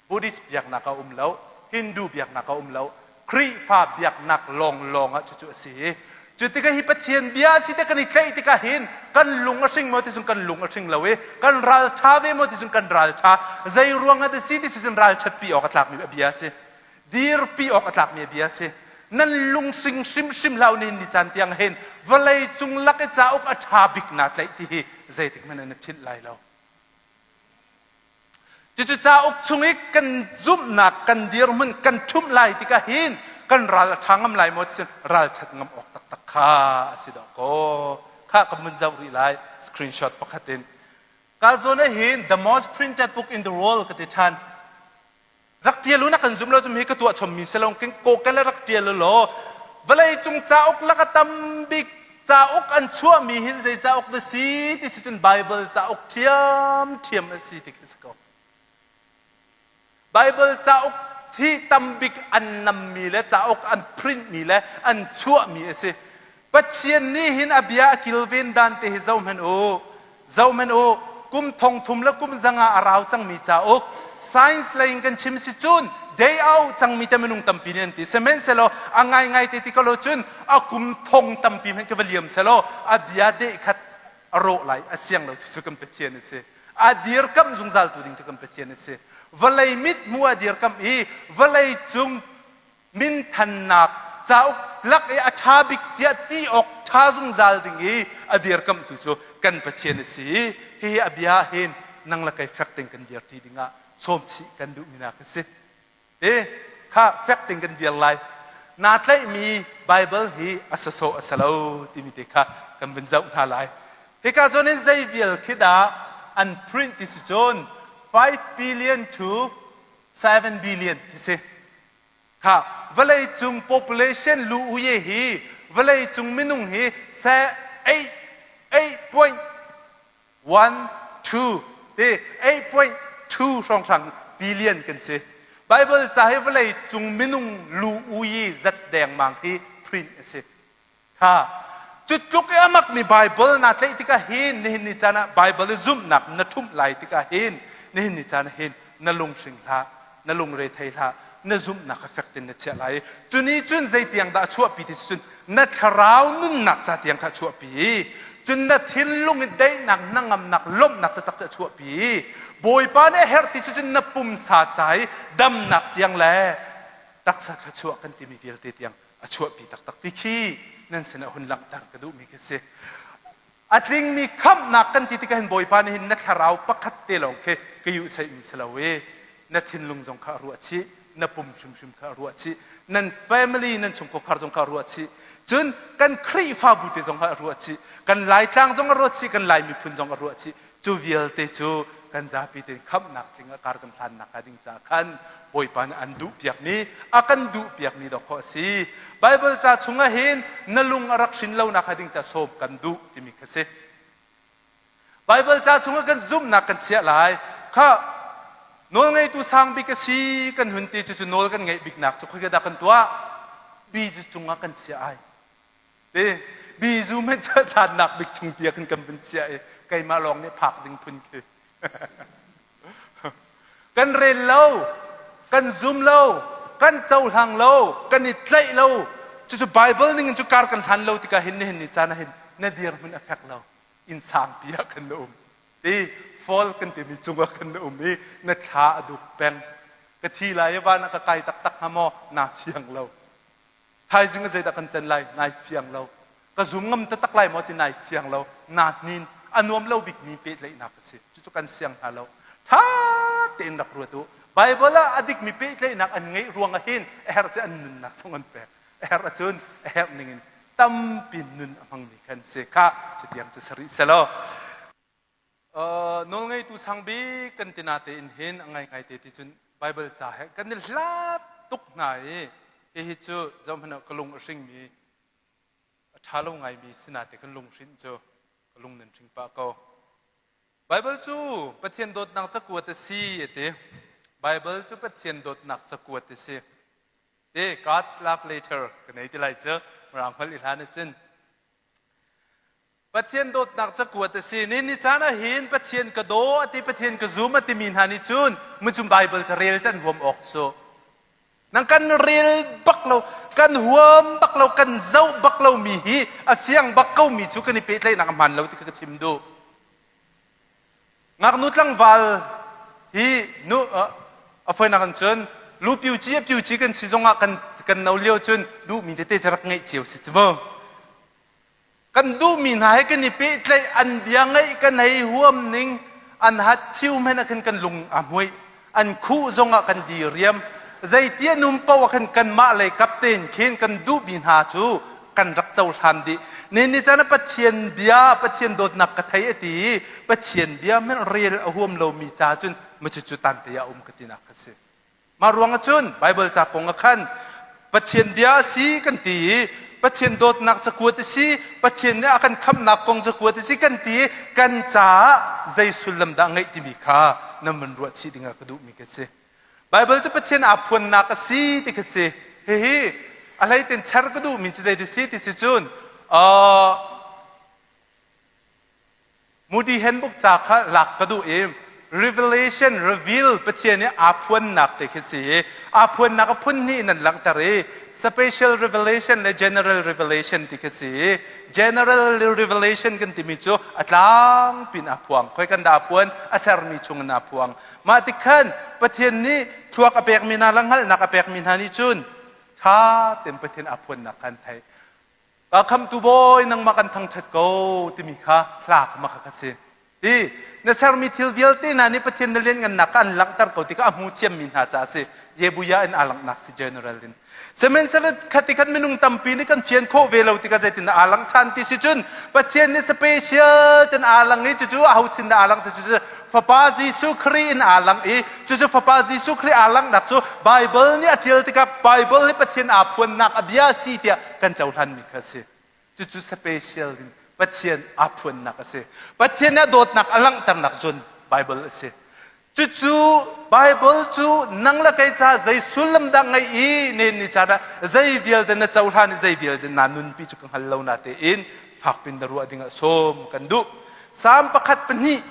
Buddhist biaknak a um lo, Hindu biaknak a um lo, Khrihfa biaknak lawnglawng ah cucu a si. Cu tikah hi Pathian bia a si te kan i tlaih tikah hin kan lung a hring maw ti cun kan lung a hring lo i kan ral ṭha ve maw ti cun kan ral ṭha. Zei ruang ah dah si ti cun ralṭhatpi awk a tlakmi a bia a si. Dirpi awk a tlakmi a bia a si. Nan lunghring hrimhrim hlah u nihin ni caan tiang hin vawlei cung lak i cauk a ṭha bik naa tlaih ti hi zeitik hmanh in na philh lai lo. Cucu cauk chung i kan zumhnak kan dirhmun kan ṭhumh lai tikah hin kan ral a ṭha ngam lai maw ti ralṭhat ngam awk taktak kha a si dawh kaw. Khah ka mun zoh rih lai screenshot pakhat in. Ka zawn ah hin the most printed book in the world ka ti ṭhan. Rak ṭial u na kan zum lo zum hi ka tuah chommi si lo kawkel rak ṭial u law vawlei cung cauk lak a tam bik cauk an chuahmi hin zei cauk na si ti si cun Bible cauk ṭhiamṭhiam a si ti khi si ko. Bible cauk hi tam bik an nammi le cauk an printmi le an chuahmi a si. Pathian nih hin a bia a kilven dan te hi zohhmanh u. Zohhmanh u, kum thong thum le kum zanga a rau cangmi cauk, science lei in kan chim si cun day out cangmi te minung tampi nih an ti. Sihmanhsehlaw a ngaingai te ti ko lo cun a kum thong tampi hmanh ka va liam selaw a bia deh khat a rawh lai, a siang lo tu cu kan Pathian a si. A dirkamh zungzal tu ding cu kan Pathian a si. Vawlei mit hmu a dirkamh i vawlei cung minthannak cauk lak i a ṭha bik tiah ti awk ṭha zungzal ding i a dirkamhtu cu kan Pathian a si i hihi a bia ah hin nang le kei fek tein kan dirṭi dingah sawmchih kan duhmi nak a si. Te kha fek tein kan dir lai. Naa tlaihmi Baibal hi a sasawh a si lo timi te kha kan vun zoh hna lai. Hika zawn in zei vial khi dah an print ti si cun 5 billion to 7 billion khi si. Kha vawleicung population lu uye hi vawleicung minung hi 8.12 te 8.2 hrawnghrang billion kan si. Bible ca hi vawleicung minung lu uyi zat dengmang hi print a si. Kha cu tluk i a makmi Bible naa tlaih tikah hin nihin ni caan ah Bible i zumhnak na ṭhumh lai tikah hin nihin ni caan ah hin na lunghring hlah, na lungre thei hlah, na zumhnak kha fek tein na chiah lai i cu nih cun zeitiang dah a chuahpi ti cun na thlarau nunnak ca tiang kha a chuahpi i cun na thinlung i daihnak hnangamnak lawmhnak taktak cu a chuahpi i Bawipa nih a herh ti cu cun na pumsa ca i damnak tiang le taksa thluachuah kan timi vialte tiang a chuahpi taktak ti khi nan sinah hun langhter ka duhmi khi si. A tlingmi khamhnak kan ti tikah hin Bawipa nih hin na thlarau pakhat te lawng khi ka yuhsaihmi si lo i na thinlung zong kha a ruah chih, na pum hrimhrim kha a ruah chih, nan family nan chungkhar zong kha a ruah chih, cun kan Khrihfabu te zong kha a ruah chih, kan Laitlang zong a ruah chih, kan Lai miphun zong a ruah chih. Cu vialte cu kan zapi tein khamhnak tling ah kar kan hlannak hnga ding caah khan Bawipa nih an duhpiakmi, a kan duhpiakmi dawkaw a si. Baibal ca chungah hin na lung a rak hrin lonak hnga ding caah sawm kan duh timi kha si. Baibal ca chungah kan zumhnak kan chiah lai. Kha. Nawlngeitu sang bik a si kan hun ti cucu nawl kan ngeih biknak cu khoika dah kan tuah? Bizu cungah kan chiah ai. Ti bizu hmanh cu sannak bik chung pi ah khan kan vun chiah i keimah lawng nih phak ding phun khi. Kan rel lo, kan zum lo, kan cohlang lo, kan i tlaih lo. Cucu Bible ning in cu kar kan hlan lo tikah hin nihin ni caan ah hin na dirhmun a fek lo. Inn sangpi ah khan na um. Ti fall kan timi cungah khan na um i na thla a duk peng. Ka thi lai i van ah ka kai taktak hnga maw? Naa fiang lo. Thaizing ah zeidah kan can lai? Nai fiang lo. Ka zum ngam taktak lai maw ti nai fiang lo. Naa hnin. A nuam lo bikmi pehtlaihnak a si. Cucu kan siang hna lo. Ṭha tein rak ruat u. Baibal ah a dikmi pehtlaihnak an ngeih ruang ah hin a herh cu an nunnak zong an pek. A herh ahcun a herh ningin tampi nun a hmangmi kan si. Khah, cutiang cu si rih selaw. Nawlngeitu sang bik kan ti natein hin a ngaingai te ti cun Baibal ca he kan i hlat tuk hna i hihi cu zohhmanh ah ka lung a hringmi a ṭha lo ngaimi si nate kan lunghrinh cu ka lung nan hring pah ko. Baibal cu Pathian dawtnak cakuat a si a ti. Baibal cu Pathian dawtnak cakuat a si. Ti God's love letter ka nei ti lai cu Mirang holh i hlan ahcun Pathian dawtnak cakuat a si. Ni ni caan ah hin Pathian ka daw a ti, Pathian ka zum a timi hna nih cun mucum Baibal ca rel cu an huam awk su. Nang kan rel bak lo, kan huam bak lo, kan zoh bak lo mi hi a fiang bak ko mi cu kan i pehtlaihnak a hmaan lo ti kha ka chim duh. Ngaknu tlangval hi nu a foinak in cun lu piu ci a piu ci kan si zongah kan kan no lio cun duhmi tete cu rak ngeih cio si cu mu. Kan duhmi hna he kan i pehtlaih, an bia ngaih kan hei huam ning, an hat thiu hmanh ah khan kan lung a hmuih. An khuh zongah kan diriam. Zeiti an um paoh ah khan kanmah lei kap tein khin kan duhmi hna cu kan rak cohlan dih. Ni ni caan ah Pathian bia, Pathian dawtnak ka thei a ti i Pathian bia hmanh rel a huam lomi ca cun macucu tante ah um ka tinak a si. Mah ruangah cun Baibal ca kong ah khan Pathian bia a si kan ti i Pathian dawtnak cakuat a si, Pathian nih a kan khamhnak kong cakuat a si kan ti i kan caah zei sullam dah a ngeih timi kha nan van ruah chih dingah ka duhmi ka si. Baibal cu Pathian aa phuannak a si ti kha si. Hihi a hleitin cher ka duhmi cu zei ti si ti si cun uh, Moody Handbook ca kha lak ka duh i Revelation reveal Pathian i aa phuannak te khi si i aa phuannak a phun hnih in an langhter i special revelation le general revelation ti khi si i general revelation kan timi cu a tlangpi in aa phuang khoi kan dah aa phuan a sermi chung in aa phuang mah tik khan Pathian nih thluak a pekmi hna le hngalhnak a pekmi hna nih cun ṭha tein Pathian aa phuannak kha an theih Ka khamtu Bawi nangmah kan thangṭhat ko timi kha hla kha mah kha si. Ti na sermi thil vialte hna nih Pathian na lianngannak kha an langhter ko ti kha a hmu thiammi hna caah a si. Yebuya in aa langhnak si general in. Sihmanhsehlaw khati khan minung tampi nih kan fian khawh ve lo tikah zeitin aa langh ṭhan ti si cun Pathian nih special ten aa lang i cucu aho sin dah aa langh ti cu Fapa Jesuh Khrih in aa lang i cucu Fapa Jesuh Khrih aa langhnak cu Bible nih a ṭial tikah Bible hi Pathian aa phuannak a bia a si tiah kan cohlanmi kha a si. Cucu special in Pathian aa phuannak a si. Pathian nih a dawtnak a langhternak zun Bible a si. Cucu Bible cu nang le kei ca zei sullam dah ngeih i nen ni caan ah zei vialte na cohlan i zei vialte naa nunpi cu ka hngal lo na tein fakpin na ruah dingah sawm kan duh. Psalm pakhat pahnih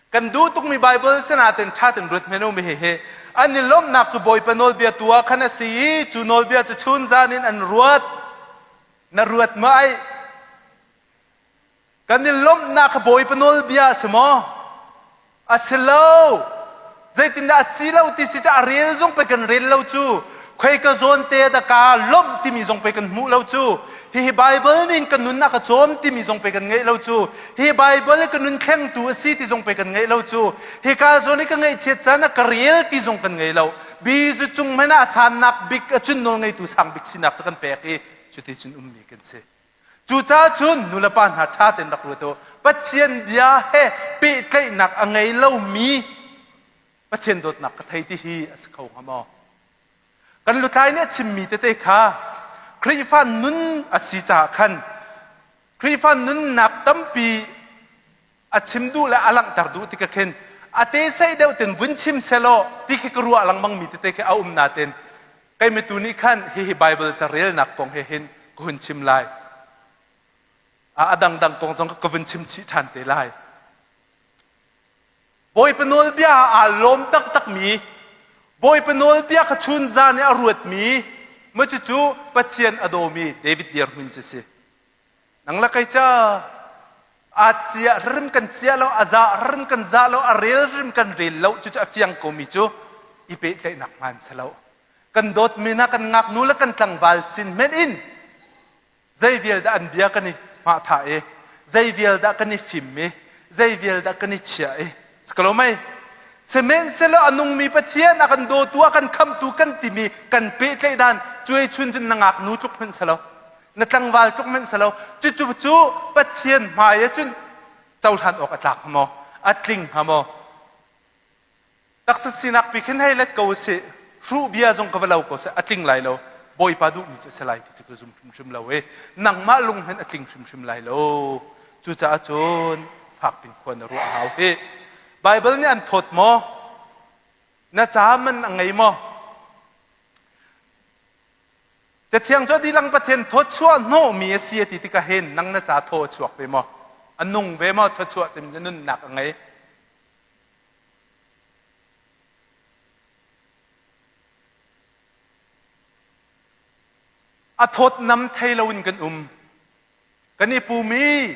Kan duh tukmi Baibal sinain ṭha tein ruat hmanh u mi hihi an i lawmhnak cu Bawipa nawlbia tu ah khan a si i cu nawlbia cu chunzan in an ruat. Na ruat maw ai? Kan i lawmhnak kha Bawipa nawlbia a si maw? A si lo. Zeitindah a si lo ti si cu a rel zong pei kan rel lo cu. Khoika zawn te dah kaa lawmh timi zong pei kan hmuh lo cu. Hihi Baibal nih kan nun a ka cawm timi zong pei kan ngeih lo cu. Hi Baibal i ka nun thlengtu a si ti zong pei kan ngeih lo cu. Hika zawn i ka ngaihchiat caan ah ka rel ti zong kan ngei lo. Bizu cung hmanh ah a sannak bik a cun nawlngeitu sang bik sinak cu kan pek i cuti cun ummi kan si. Cucaah cun nulepa hna ṭha tein rak ruat u. Pathian bia he pehtlaihnak a ngei lomi Pathian dawtnak ka thei ti hi a si kho hnga maw? Kan lutlai nih a chimmi tete kha Khrihfa nun a si caah khan Khrihfa nunnak tampi a chim duh le a langhter duh tikah khin A te sei deuh ten vun chim selaw ti khi ka ruah lengmang mi tete khi a um nain kei mitu nih khan hihi Bible ca relnak kong he hin ka hun chim lai. A dangdang kong zong ka vun chim chih ṭhan te lai. Bawipa nawlbia ah aa lawm taktakmi, Bawipa nawlbia kha chun zan i a ruatmi, maw cucu Pathian a dawmi David dirhmun cu si. Nang le kei ca aa cia rim kan cia lo, a za rim kan za lo, a rel rim kan rel lo, cucu a fiang komi cu i pehtlaihnak hmaan si lo. Kan dawtmi hna kan ngaknu le kan tlangval sin hmenh in zei vial dah an bia kan i hmahthah i zei vial dah kan i fim i zei vial dah kan i chiah i si mei sihmanhsehlaw a nungmi Pathian a kan dawtu a kan khamtu kan timi kan pehtlaih dan cuai chun cun na ngaknu tluk hmanh si lo na tlangval tluk hmanh si lo cucu cu Pathian hmai ah cun cohlan awk a tlak hnga maw a tling hnga maw Taksa sinak pi khin hei let ko usih. Hruh bia zong ka va lo ko seh a tling lai lo. Bawipa duhmi cu a si lai ti cu ka zum hrimhrim lo i nangmah lung hmanh a tling hrimhrim lai lo. Cucaah cun fakpin khua na ruah a hau hih. Baibal nih an thawt maw? Na ca man a ngei maw? Cathiang cu a dilang Pathian thawchuah hnawhmi a si a ti tikah hin nang na ca thaw a chuak ve maw? A nung ve maw? Thawchuah timi na nunnak a ngei. A thawtnam thei loin kan um. Kan i pum i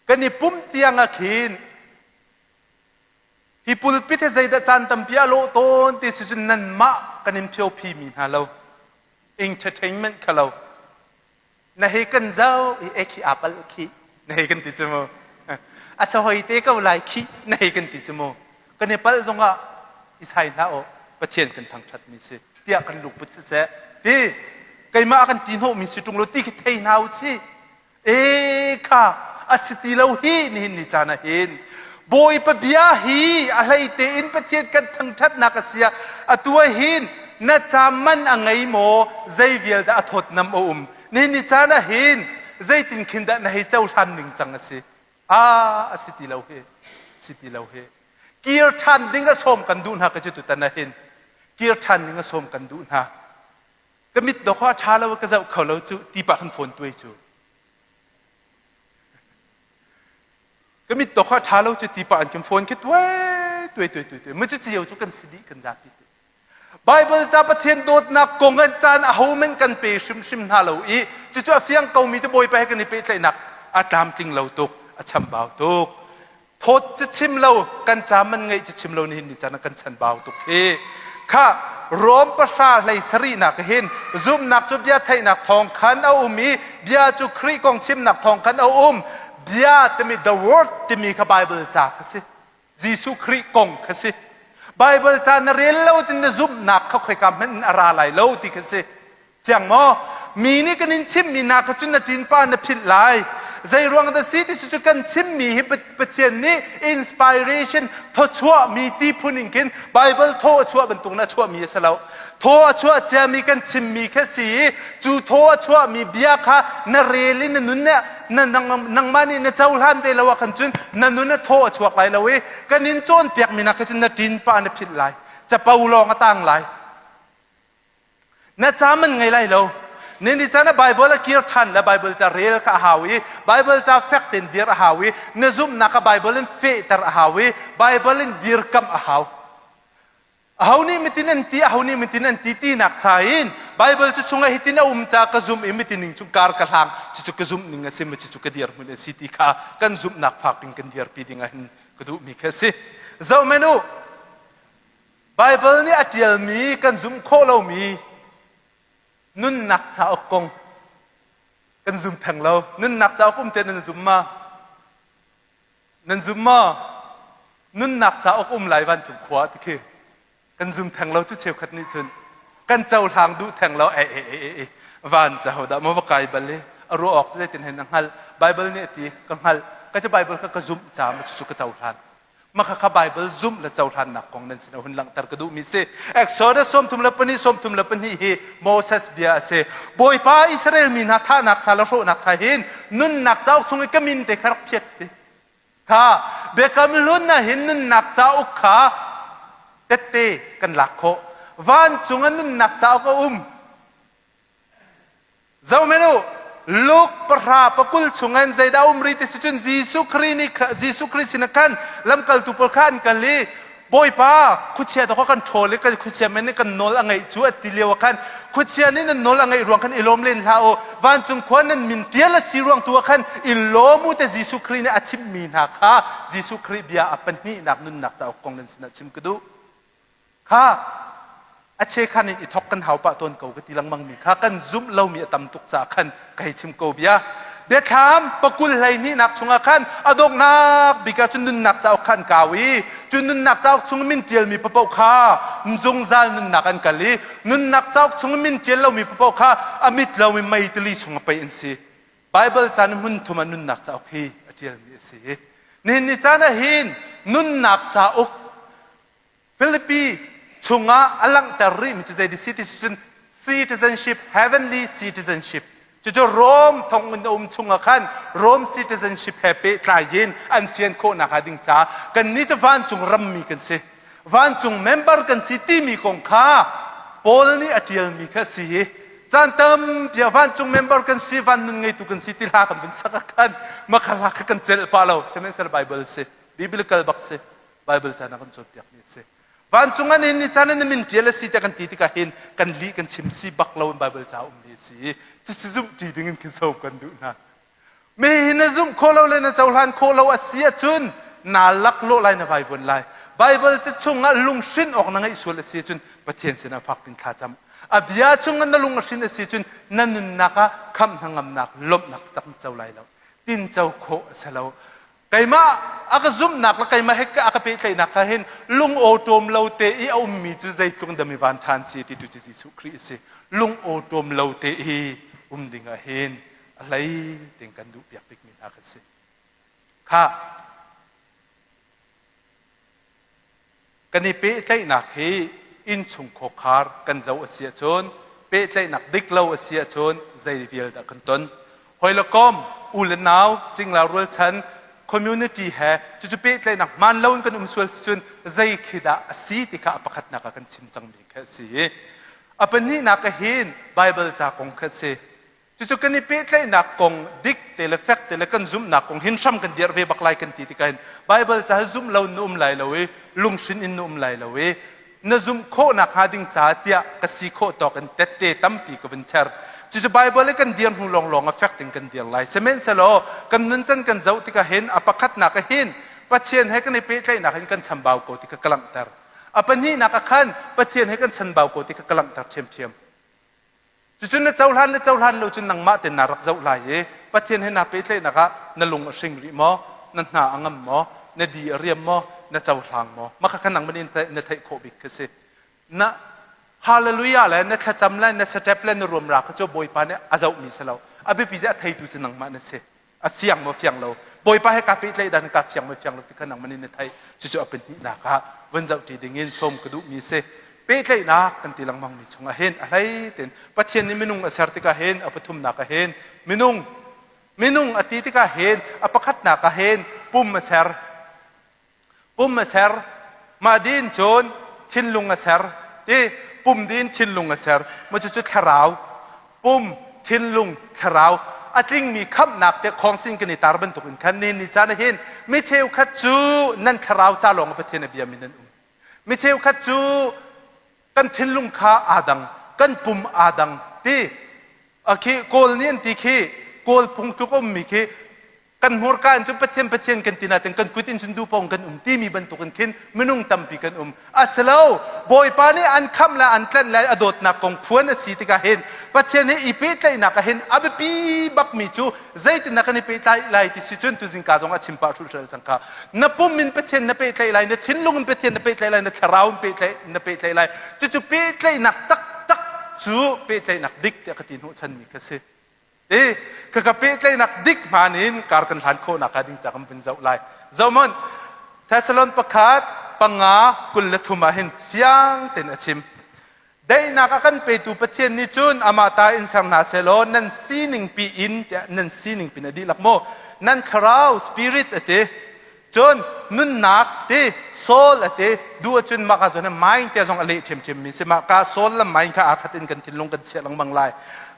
kan i pumh tiang ah khin hi pulpit hi zeidah caan tampi a lawh tawn ti si cun nanmah kan in phiophimi hna lo. Entertainment kha lo. Na hei kan zoh i e khi aa palh khi na hei kan ti cu mu. A sahoi te ko lai khi na hei kan ti cu mu. Kan i palh zongah i sai hlah aw Pathian kan thangṭhat mi si tiah kan lungput siseh ti keimah a kan ti hnawhmi si ṭung lo ti khi thei hna u sih. E kha a si ti lo hi nihin ni caan ah hin Bawipa bia hi a hlei tein Pathian kan thangṭhatnak a si ah atu ah hin na ca man a ngei maw zei vial dah a thawtnam a um nihin ni caan ah hin zeitin khin dah na hei cohlan ning cang a si ah a si ti lo hi si ti lo hi kir ṭhan ding a sawm kan duh hna ka cu tutan ah hin kir ṭhan ding a sawm kan duh hna ka mit dawk a ṭha lo ka zoh kho lo cu ti pah kan phone tuai cu Ka mit tawk a ṭha lo cu ti pah an kan phone khi tuai tuai tuai tuai tuai mu cu cio cu kan si dih kan zapi te. Bible ca Pathian dawtnak kong an caan a ho men kan pe hrimhrim hna lo i cucu a fiang komi cu Bawipa he kan i pehtlaihnak a tlamtling lo tuk a chambau tuk. Thawt cu chim lo kan ca man ngeih cu chim lo nihin ni caan ah kan chanbau tuk hi. Kha Rom pahra hlei sarihnak hin zumhnak cu bia theihnak thawng khan a um i bia cu Khrih kong chimnak thawng khan a um. Bia timi the word timi kha Bible ca kha si. Jesuh Khrih kong kha si. Bible ca na rel lo cun na zumhnak kha khoika hmanh in a ra lai lo ti kha si. Thiang maw? Mi nih kan in chimmi hna kha cun na ṭinpa na philh lai. Zei ruang dah si ti cu kan chimmi hi Pathian nih inspiration thawchuahmi ti phun in khin Bible thaw a chuah bantuk in a chuahmi a si lo. Thaw a chuah ciami kan chimmi kha si i cu thaw a chuahmi bia kha na rel i na nun na nangmah nih na cohlan ve lo ah khan cun na nun a thaw a chuak lai lo i kan in cawnpiakmi nak kha cun na ṭinpa na philh lai. Capo lawng a tang lai. Na ca man ngei lai lo. Ni caan ah Bible a kir ṭhan le Bible ca rel kha a hau i Bible ca fek tein dir a hau i na zumhnak kha Bible in fehter a hau i Bible in dirkamh a hau. Aho nih mitin an ti, aho nih mitin an ti tinak sa in Bible cu chungah hitin a um ca ka zumh i mitin ning chung kar ka hlang cucu ka zumh ning a si ma cucu ka dirhmun a si ti kha kan zumhnak fak in kan dirpi ding ah hin ka duhmi kha a si. Zoh men u, Baibal nih a ṭialmi kan zumh khawh lomi nunnak cauk kong kan zum theng lo. Nunnak cauk um te nan zum ma? Nan zum maw? Nunnak cauk um lai vancung khua ti khi kan zum theng lo cu cheukhat nih cun kan cohlang duh theng lo e e e e van caho dah maw va kai bal i a ruah awk cu zeitin hen a hngalh Bible nih a ti ka hngalh ka cu Bible kha ka zumh ca ma cucu ka cohlan Mah kha Baibal zumh le cohlannak kong nan sin a hun langhter ka duhmi si. Exodus 34 34 hi Moses bia a si. Bawipa Israel mi hna thahnak sa le hrawhnak sa hin nunnak cauk chung i ka min te kha rak phiat ti. Kha Biakam Hlun ah hin nunnak cauk kha tette kan lak khawh. Vancung ah nunnak cauk a um. Zohhmanh u, Luke pahra pakul chungin zeidah a um rih ti si cun Jesuh Khrih nih Jesuh Khrih sinah khan lamkaltu pawl kha an kal i Bawipa, khuachia dawk kan ṭhawl i kan khuachia men nih kan nawl a ngeih cu a ti lio ah khan khuachia nih nan nawl a ngeih ruang khan i lawm len hlah u. Vancung khua nan min ṭial a si ruang tu ah khan i lawm u te Jesuh Khrih nih a chimhmi hna kha Jesuh Khrih bia a pahnihnak nunnak cauk kong nan sinah chim ka duh. Kha a chekhan in i thok kan hau pah tawn ko ka ti lengmang mi kha kan zumh lomi a tam tuk caah khan ka hei chim ko bia. Biathlam pakul hleihnihnak chungah khan a donghnak bik ah cun nunnak cauk kha an kau i cu nunnak cauk chung min ṭialmi paoh kha zungzal nunnak an kal i nunnak cauk chung min ṭial lomi paoh kha a mit lomi mei tili chung a paih an si. Baibal caan hmun thum ah nunnak cauk hi a ṭialmi a si. Nihin ni caan ah hin nunnak cauk Philippi chungah a langhter rihmi cu zei si ti cun citizenship, heavenly citizenship. Cucu Rome thonginn a um chungah khan Rome citizenship he pehtlai in an fian khawhnak hnga ding caah kannih cu vancung rammi kan si. Vancung member kan si timi kong kha Paul nih a ṭialmi kha a si i caan tampi ah vancung member kan si, van nun ngeitu kan si ti hla kan vun sak ah khan makha hla kha kan celh pah lo. Sihmanhsehlaw Bible si, biblical bak si. Bible caan ah kan cawnpiakmi a si. Vancung ah nihin ni caan in na min ṭial a si tiah kan ti tikah hin kan lih kan chim si bak lo in Bible ca a ummi a si i cucu zumh ṭi ding in khin sawm kan duh hna. Mi hi na zumh khawh lo le na cohlan khawh lo a si ahcun naa laklawh lai na vaivuan lai. Bible ca chungah lunghrin awk na ngeih sual a si ahcun Pathian sinah fak piin thlacam. A bia chungah na lung a hrin a si ahcun na nunnak ah khamh hnangamnak lawmhnak taktak na co lai lo. Tinco khawh a si lo. Keimah a ka zumhnak le keimah he a ka pehtlaihnak kha hin lung awṭawm lo te i a ummi cu zeitluk dah mi van ṭhan si ti tu cu Jesuh Khrih a si. Lung awṭawm lo te i um ding ah hin a hlei ting kan duh piak bikmi hna kha si. Khah, Kan i pehtlaihnak hi innchung khawkhar kan zoh a si ahcun pehtlaihnak dik lo a si ahcun zei vial dah kan ton. Hawi le kom, u le nau, cingla rualchan, community he cucu pehtlaihnak hmaan lo in kan um sual cun zei khi dah a si ti kha a pakhatnak ah kan chim cangmi kha a si i a pahnihnak ah hin Bible ca kong kha a si. Cucu kan i pehtlaihnak kong dik te le fek te le kan zumhnak kong hin hram kan dirh ve bak lai kan ti tikah hin Baibal ca hi zumh lo in na um lai lo i lunghrin in na um lai lo i na zumh khawhnak hnga ding caah tiah ka si khawh tawk in tette tampi ka vun cher. Cucu Baibal i kan dir hnu lawnglawng ah fek ding kan dir lai. Sihmanhsehlaw kan nuncan kan zoh tikah hin a pakhatnak ah hin Pathian he kan i pehtlaihnak in kan chambau ko ti kha ka langhter. A pahnihnak ah khan Pathian he kan chanbau ko ti kha ka langhter ṭhiamṭhiam. Cucun na cohlan le cohlan lo cun nangmah tein naa rak zoh lai i Pathian he naa pehtlaihnak ah na lung a hring rih maw? Na hna a ngam maw? Na di a riam maw? Na cohlang maw? Mah kha nangmah nih na theih khawh bik khi si. Na hallelujah le na thlacam le na step le na ruamra kha cu Bawipa nih a zohmi si lo. A biapi cu a theitu cu nangmah na si. A fiang maw fiang lo Bawipa he kaa pehtlaih dan kaa fiang maw fiang lo ti kha nangmah nih na theih. Cucu a pahnihnak ah vun zohṭi ding in sawm ka duhmi a si. Pehtlaihnak kan ti lengmangmi chungah hin a hlei tein Pathian nih minung a ser tikah hin a pathumnak ah hin minung minung a ti tikah hin a pakhatnak ah hin pum a ser. Pum a ser. Mah din cun thinlung a ser. Ti pum din thinlung a ser. Maw cucu thlarau. Pum, thinlung, thlarau a tlingmi khamhnak te khawngsin kan i tar bantuk in khan nihin ni caan ah hin mi cheukhat cu nan thlarau ca lawng ah Pathian a biami nan um. Mi cheukhat cu kan thinlung kha aa dang, kan pum aa dang ti khi Kawl nih an ti khi Kawl phungtluk a ummi khi kan hmurka in cun Pathian Pathian kan ti nain kan kut in cun duhpaoh kan um timi bantukin khin minung tampi kan um. A si lo, Bawipa nih an khamh le an tlanh le a dawtnak kong phuan a si tikah hin Pathian he i pehtlaihnak ah hin a biapi bakmi cu zeitindah kan i pehtlaih lai ti si cun tuzingka zong a chim pah hrulhhrel cang kha. Na pum in Pathian na pehtlaih lai, na thinlung in Pathian na pehtlaih lai, na thlarau in pehtlaih na pehtlaih lai. Cucu pehtlaihnak taktak cu pehtlaihnak dik tiah ka ti hnawhchanmi kha si. Ti ka ka pehtlaihnak dik hmaan in kar kan hlan khawhnak hnga ding ca kan vun zoh lai. Zohmanh, Thessalon pakhat panga 23 ah hin fiang tein a chim. Daihnak a kan petu Pathian nih cun amah ta in ser hna sehlaw nan sining pi in tiah nan sining pin a dihlak maw? Nan thlarau spirit a ti. Cun nunnak ti soul a ti duh ahcun mah ka zawn mind te zong a leh ṭhiamṭhiam mi si. Mah ka soul le mind kha aa khat in kan thinlung kan chiah lengmang lai.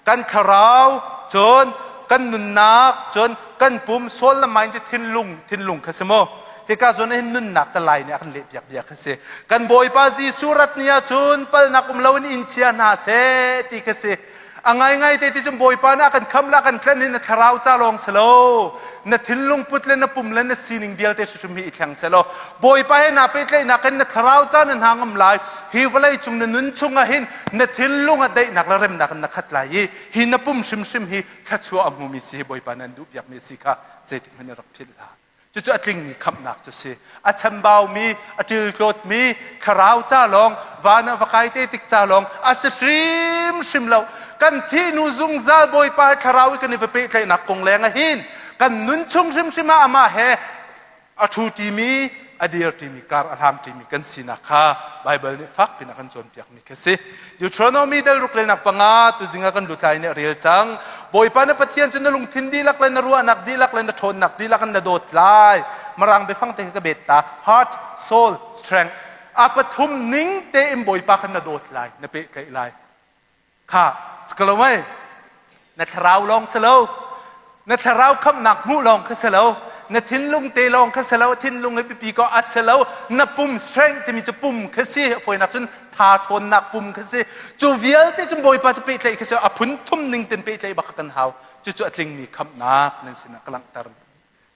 Kan thlarau cun kan nunnak cun kan pum soul le mind cu thinlung thinlung kha si mu. Hika zawn hin nunnak te lai nih a kan leh piak bia kha si. Kan Bawipa Jesuh rat ni ahcun palnak um loin in chia hna seh ti kha si. A ngaingai te ti cun Bawipa nih a kan khamh le a kan tlanh hi na thlarau ca lawng si lo. Na thinlung put le na pum le na sining vialte hrimhrim hi i thleng seh law Bawipa he naa pehtlaihnak in na thlarau ca na hna ngam lai. Hi vawlei cung na nun chungah hin na thinlung ah daihnak le remnak in na khat lai i hi na pum hrimhrim hi thluachuah a hmumi si hi Bawipa nih an duhpiakmi a si kha zeitik hmanh in rak philh hlah. Cucu a tlingmi khamhnak cu si. A chambaumi, a ṭiltlawtmi, thlarau ca lawng, van ah va kai te tik ca lawng a si hrimhrim lo. Kan thih hnu zungzal Bawipa he thlarau i kan i va pehtlaihnak kong leng ah hin kan nun chung hrimhrim ah amah he a ṭhuṭimi, a dirṭimi, kar a hlamṭimi kan sinak kha Baibal nih fakpi in a kan cawnpiakmi khi si. Deuteronomy dal ruk relnak panga tuzing ah kan lutlai nih a rel cang. Bawipa na Pathian cu na lungthin dihlak le na ruahnak dihlak le na ṭhawnnak dihlak in na dawt lai. Mirang biafang te ka bet ta. Heart, soul, strength. A pathum ning tein Bawipa kha na dawt lai, na pehtlaih lai. Kha, si lo mei? Na thlarau lawng si lo. Na thlarau khamhnak hmuh lawng kha si lo. Na thinlung te lawng kha si lo. Thinlung hi biapi ko a si lo. Na pum strength timi cu pum kha si. A fawinak cun tha ṭhawnnak pum kha si. Cu vialte cun Bawipa cu pehtlaih kha si. A phun thum ning ten pehtlaih bak kha kan hau. Cucu a tlingmi khamhnak nan sinah ka langhter.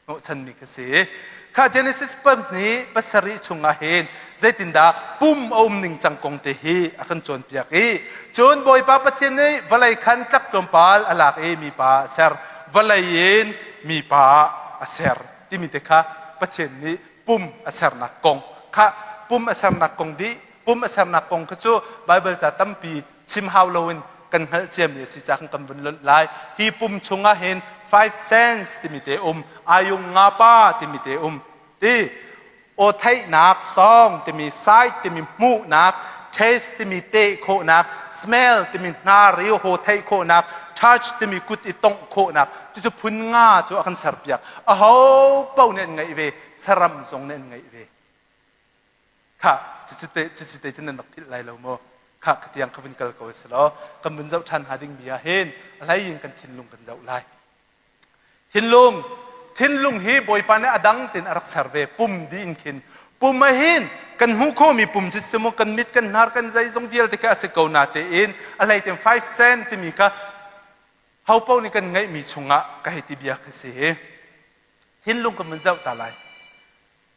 hnawhchanmi kha si. Kha Genesis pahnih pasarih chungah hin zeitindah pum a um ning cang kong te hi a kan cawnpiak i cun Bawipa Pathian nih vawlei khan tlak tlawmpal a lak i mipa a ser vawlei in mipa a ser timi te kha Pathian nih pum a sernak kong kha pum a sernak kong dih pum a sernak kong kha cu Baibal ca tampi chim hau loin kan hngalh ciami a si caah kan vun lonh lai. Hi pum chungah hin five sense timi te um, ayung nga pa timi te um. Ti aw theihnak, song timi sight timi hmuhnak, taste timi teh khawhnak, smell timi hnar i haw theih khawhnak, touch timi kut i tongh khawhnak. Cucu phun nga cu a kan serpiak. Aho paoh nih an ngeih ve, saram zong nih an ngeih ve. Khah, cucu te cucu te cu nan rak philh lai lo maw? Khah, ka tiang ka vun kal ko si law kan vun zoh ṭhan hnga dingmi ah hin a hlei in kan thinlung kan zoh lai. Thinlung, thinlung hi Bawipa nih a dang tein a rak ser ve, pum dih in khin. Pum ah hin kan hmuh khawhmi pum cu si maw kan mit, kan hnar, kan zeizong vialte kha a si ko na tein a hlei tein 5 cent timi kha ho paoh nih kan ngeihmi chungah ka hei ti bia khi si. Thinlung kan vun zoh ta lai.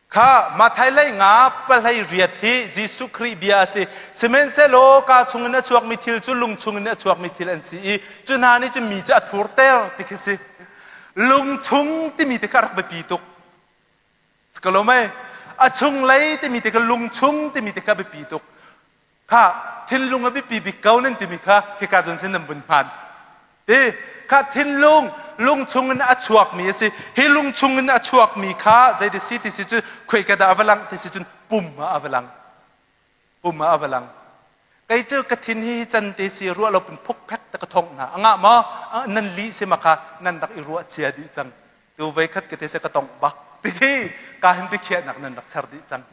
Kha Matthai lei nga pahlei riat hi Jesuh Khrih bia a si. Sihmanhsehlaw kaa chungin a chuakmi thil cu lung chungin a chuakmi thil an si i cu hna nih cun mi cu a thurter ti khi si. Lung chung timi te kha a rak biapi tuk. Si ko lo mei? A chunglei timi te kha lung chung timi te kha a biapi tuk. Kha thinlung a biapi bik ko nan timi kha hika zawn cun nan vun hman. Ti kha thinlung lung chungin a chuakmi a si. Hi lung chungin a chuakmi kha zei ti si ti si cu khuika dah a va lang ti si cun pum ah a va lang. Pum ah a va lang. Kei cu ka thin hi can te si ruah lo pin phukphek te ka thongh hna. A ngah maw? Nan lih si ma kha nan rak i ruah cia dih cang. Tu voi khat ka te se ka tongh bak. Ti ka hin biakhiahnak nan rak ser dih cang.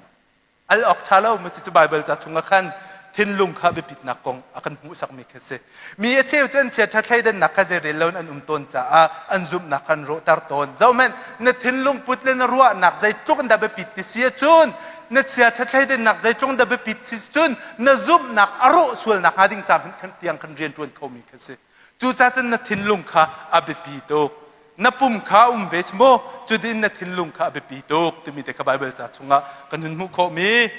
Al awk ṭha lo mu cucu Baibal ca chungah khan thinlung kha biapitnak kong a kan hmuhsakmi khi a si. Mi a cheu cu an chiaṭha thleidannak kha zeirel loin an um tawn caah an zumhnak kha an rawhter tawn. Zohhmanh, na thinlung put le na ruahnak zeitluk in dah biapit ti si ahcun na chiaṭha thleidannak zeitluk in dah biapit si cun na zumhnak a rawh sual nakhnga ding ca hmanh khan tiang khan rian ṭuan khomi khi a si. Cucaah cun na thinlung kha a biapi tuk. Na pum kha um ve maw? Cutin na thinlung kha a biapi tuk timi te kha Baibal ca chungah kan hun hmuh khawhmi.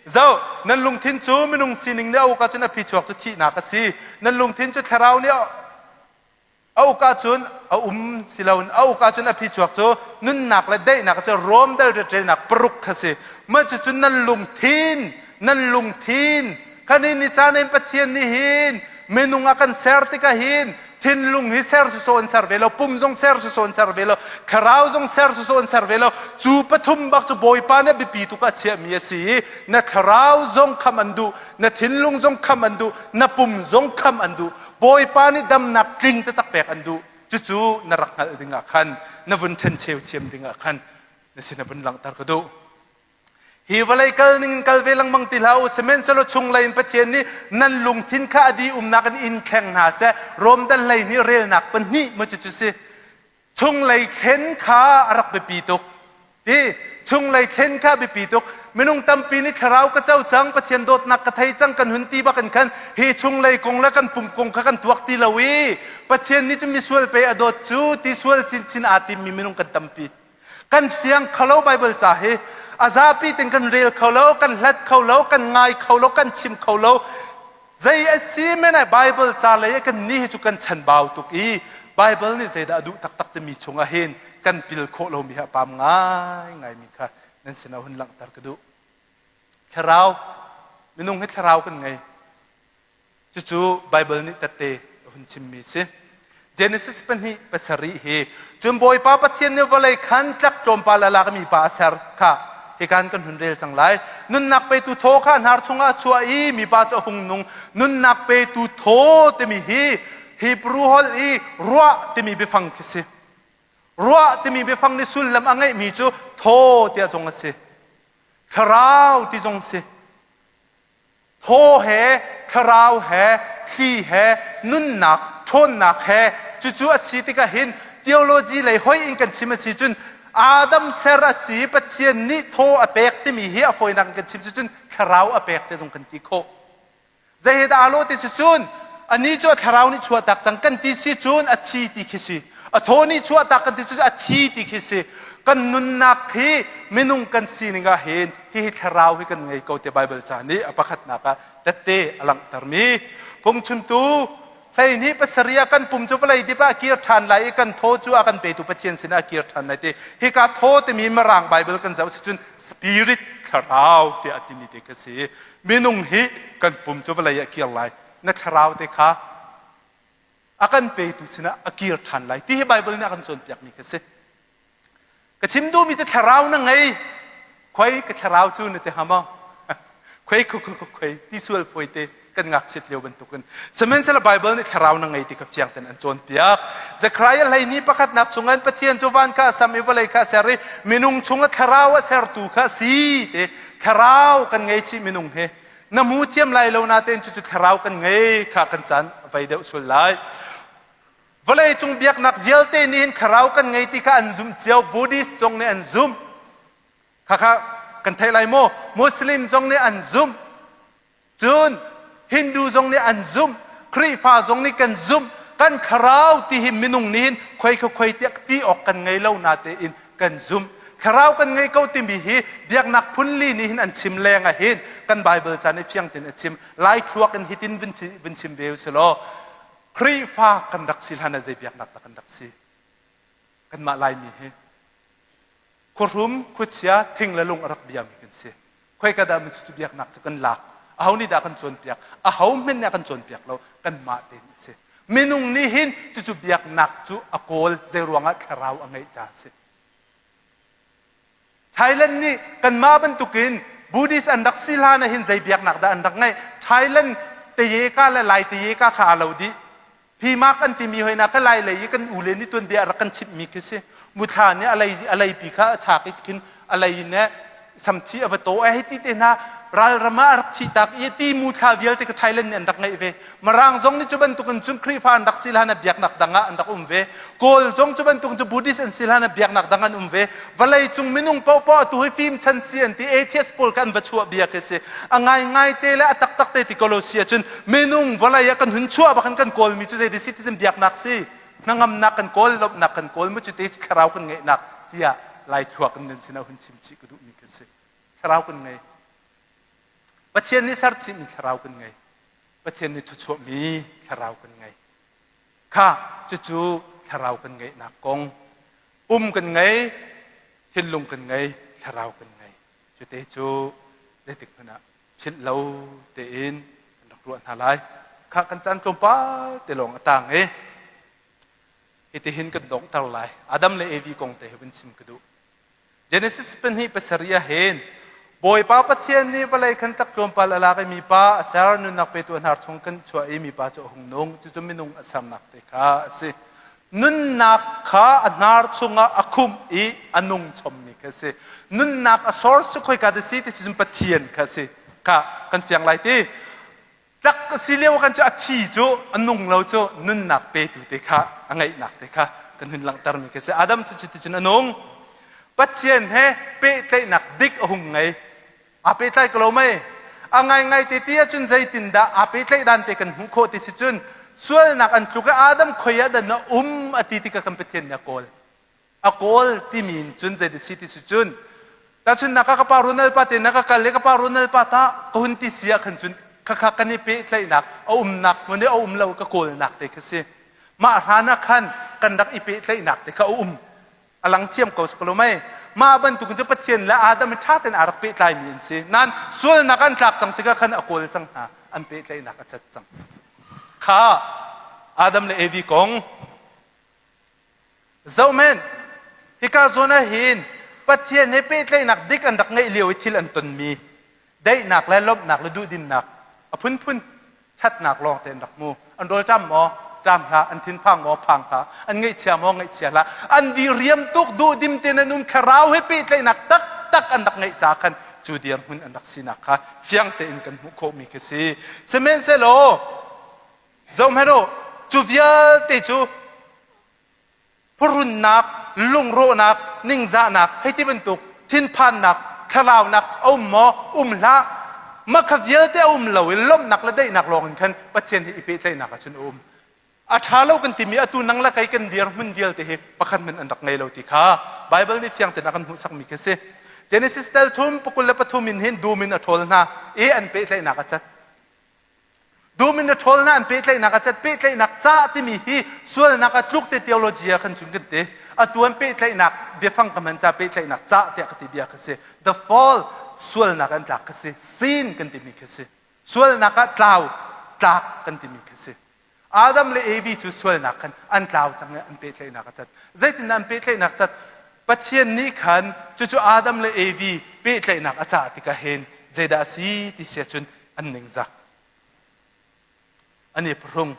Zoh, nan lungthin cu minung sining nih a uk ahcun a phichuak cu thihnak a si. Nan lungthin cu thlarau nih a uk ahcun a um si loin a uk ahcun a phichuak cu nunnak le daihnak a si. Rom dal relnak paruk kha si. Mah cucu nan lungthin, nan lungthin Kan i ni caan in Pathian nih hin minung a kan ser tikah hin thinlung hi ser sawsawh in ser ve lo, pum zong ser sawsawh in ser ve lo, thlarau zong ser sawsawh in ser ve lo. Cu pathum bak cu Bawipa nih biapi tuk a chiahmi a si i na thlarau zong kham an duh, na thinlung zong kham an duh, na pum zong kham an duh. Bawipa nih damnak tling taktak pek an duh. Cucu na rak hngalh dingah khan, na vun ṭhencheu thiam dingah khan. Na sin ah vun langhter ka duh. Hi vawlei kal ning in kal ve lengmang ti hlah u, sihmanhsehlaw chunglei in Pathian nih nan lungthin kha a dih umnak in in thleng hna seh. Rom dal 12 relnak pahnih maw cucu si. Chunglei thlen kha a rak biapi tuk. Ti chunglei thlen kha biapi tuk. Minung tampi nih thlarau ka co cang, Pathian dawtnak ka thei cang kan hun ti bak in khan hi chunglei kong le kan pum kong kha kan tuak ti lo i Pathian nih cun misual pe a dawt cu ti sual chinchin aa timmi minung kan tampi. Kan fiang kho lo Bible ca hi a zapi ten kan rel kho lo, kan hlat kho lo, kan ngai kho lo, kan chim kho lo. Zei a si men ai Bible ca lei kan ni hi cu kan chanbau tuk i Bible nih zeidah a duh taktak timi chungah hin kan pil khawh lomi hi a pam ngaingaimi kha nan sinah hun langhter ka duh. Thlarau, minung hi thlarau kan ngei. Cucu Baibal nih tette a hun chimmi a si. Genesis pahnih pasarih hi cun Bawipa Pathian nih vawlei khan tlak tlawmpal a lak i mipa a ser kha hikan kan hun rel cang lai. Nunnak petu thaw kha hnar chungah a chuah i mipa cu a hung nung. Nunnak petu thaw timi hi Hebrew holh i ruah timi biafang khi si. Ruah timi biafang nih sullam a ngeihmi cu thaw tiah zong a si. Thlarau ti zong si. Thaw he, thlarau he, thli he, nunnak, ṭhawnnak he, cucu a si tikah hin theology lei hoi in kan chim a si cun Adam ser a si Pathian nih thaw a pek timi hi a fawinak in kan chim si cun thlarau a pek te zong kan ti khawh. Zei he dah aa lawh ti si cun anih cu a thlarau nih chuahtak cang kan ti si cun a thi ti khi si. A thaw nih chuahtak kan ti cu a thi ti khi si. Kan nunnak hi minung kan sining ah hin hihi thlarau hi kan ngei ko ti Baibal ca nih a pakhatnak ah tette a langhtermi phungchimtu 12 pasarih ah kan pum cu vawlei dip ah a kir ṭhan lai i kan thaw cu a kan petu Pathian sinah a kir ṭhan lai ti hika thaw timi Mirang Baibal kan zoh si cun spirit thlarau tiah a timi te khi si minung hi kan pum cu vawlei ah kir lai na thlarau te kha a kan petu sinah a kir ṭhan lai ti hi Baibal nih a kan cawnpiakmi khi si Ka chim duhmi cu thlarau na ngei. Khoi ka thlarau cu na ti hnga maw? Khoi khoi khoi khoi ti sual fawi te kan ngakchiat lio bantukin. Sihmanhsehlaw Bible nih thlarau na ngei ti kha fiang ten an cawnpiak. Zekhariah 12 pakhatnak chungin Pathian cu van kha a sam i vawlei kha a ser i minung chungah thlarau a sertu kha a si ti thlarau kan ngei chih minung hi. Na hmu thiam lai lo natein cucu thlarau kan ngei kha kan caan a vei deuh sual lai. Vawleicung biaknak vialte nih hin thlarau kan ngei ti kha an zumh cio. Buddhist zong nih an zumh. Khakha kan theih lai maw? Muslim zong nih an zumh. Cun Hindu zong nih an zumh. Khrihfa zong nih kan zumh. Kan thlarau ti hi minung nih hin khoi kha khoi tiah ti awk kan ngei lo natein kan zumh. Thlarau kan ngei ko timi hi biaknak phunli nih hin an chim leng ah hin kan Bible ca nih fiang tein a chim. Lai thluak in hitin vun chim ve u law Khrihfa kan rak si hlan ah zei biaknak dah kan rak si? Kanmah Laimi hi khuahrum, khuachia, thing le lung a rak biami kan si. Khoika dah cu biaknak cu kan lak? Aho nih dah kan cawnpiak? Aho hmanh nih a kan cawnpiak lo. Kanmah tein a si. Minung nih hin cucu biaknak cu a kawl zei ruangah thlarau a ngeih caah a si. Thailand nih kanmah bantukin Buddhist an rak si hlan ah hin zei biaknak dah an rak ngeih? Thailand tayeka le Lai tayeka kha aa lo dih. Phimak an timi hoina ka lai lei i kan u le nih tuanbia a rak kan chimhmi khi si. Muthla nih a lei a leipi kha a chak i khin a lei in samthi a va taw ai hei ti te hna ralram ah a rak thih tak i ti muthla vialte kha Thailand nih an rak ngeih ve. Mirang zong nih cu bantukin cun Khrihfa an rak si hlan ah biaknak dang ah an rak um ve. Kawl zong cu bantukin cu Buddhist an si hlan ah biaknak dang an um ve. Vawlei cung minung paohpaoh atu hi fim chan si an ti atheist pawl kha an va chuah bia khi si. A ngaingai te le a taktak te ti ko lo si ahcun minung vawlei ah kan hun chuah bak in kan kawlmi cu zei si ti biaknak si. Hnangamnak kan kawl, lawmhnak kan kawl mu cu te thlarau kan ngeihnak tiah Lai thluak in nan sinah hun chim chih ka duhmi khi si. Thlarau kan ngei. Pathian nih ser chihmi thlarau kan ngei. Pathian nih thuchuahmi thlarau kan ngei. Kha cucu thlarau kan ngeihnak kong. Pum kan ngei, thinlung kan ngei, thlarau kan ngei. Cute cu zeitik hmanh ah philh lo tein kan rak ruah hna lai. Kha kan caan tlawmpal te lawng a tang i hitihin kan donghter lai. Adam le Evi kong te hi vun chim ka duh. Genesis pahnih pasarih ah hin Bawipa Pathian nih vawlei khan tlak tlawmpal a lak i mipa a ser nunnak petu a hnar chung kan chuah i mipa cu a hung nung cucu minung a sernak te kha a si. Nunnak kha a hnar chungah a khumh i a nung chommi kha a si. Nunnak a source cu khoika dah si ti cun Pathian kha a si. Kha kan fiang lai ti. Tlak a si lio kan cu a thi cu a nung lo cu nunnak petu te kha a ngeihnak te kha kan hun langhtermi kha si. Adam cu cuticun a nung. Pathian he pehtlaihnak dik a hung ngei. Aa pehtlai ko lo mei? A ngaingai te ti ahcun zeitindah aa pehtlaih dan te kan hmuh khawh ti si cun sualnak an tluk i Adam khoi ah dah na um a ti tikah kan Pathian nih a kawl. A kawl timi in cun zei si ti si cun tahchunhnak ah ka pa Ronald pa te na ka kal i ka pa Ronald pa ta ka hun ti si ah khan cun khakha kan i pehtlaihnak a umnak hmun i a um lo ka kawlnak te kha si. Mah hlan ah khan kan rak i pehtlaihnak te kha a um. A lang thiam ko si ko lo mei? Mah bantuk cu Pathian le Adam i ṭha tein aa rak pehtlaimi an si. Nain sualnak an tlak cang tikah khan a kawl cang hna. An pehtlaihnak a cat cang. Kha Adam le Evi kong zohmen hika zawn ah hin Pathian he pehtlaihnak dik an rak ngeih lio i thil an tonmi daihnak le lawmhnak le duhdinnak a phunphun ṭhatnak lawng te an rak hmu. An rawlṭam maw? Ṭam hlah. An thinphang maw? Phang hlah. An ngaihchia maw? Ngaihchia hlah. An diriam tuk duhdim tein an um thlarau he pehtlaihnak taktak an rak ngeih ca khan cu dirhmun an rak sinak kha fiang tein kan hmuh khawhmi khi si. Sihmanhsehlaw zohhmanh u, cu vialte cu phuhrunnak, lungrawhnak, ningzahnak, hei ti bantuk thinphannak, thlaraunak a um maw? Um hlah. Mah kha vialte a um lo i lawmhnak le daihnak lawng in khan Pathian he i pehtlaihnak ah cun a um. A ṭha lo kan timi atu nang le kei kan dirhmun vialte hi pakhat hmanh an rak ngei lo ti kha Baibal nih fiang tein a kan hmuhsakmi khi a si. Genesis tel thum pakul le pathum in hin dum in a ṭhawl hna i an pehtlaihnak a cat. Dum in a ṭhawl na an pehtlaihnak a cat pehtlaihnak ca timi hi sualnak a tluk te theology ah khan cun kan ti. Atu an pehtlaihnak biafang ka hman ca pehtlaihnak ca tiah ka ti bia kha si. The fall sualnak an tlak kha si. Sin kan timi kha si. Sualnak ah tlau tlak kan timi kha si. Adam le Evi cu sualnak khan an tlau cang i an pehtlaihnak a cat. Zeitindah an pehtlaihnak cat? Pathian nih khan cucu Adam le Evi pehtlaihnak a cah tikah hin zeidah a si ti si ahcun an ningzak. An i phuhrung.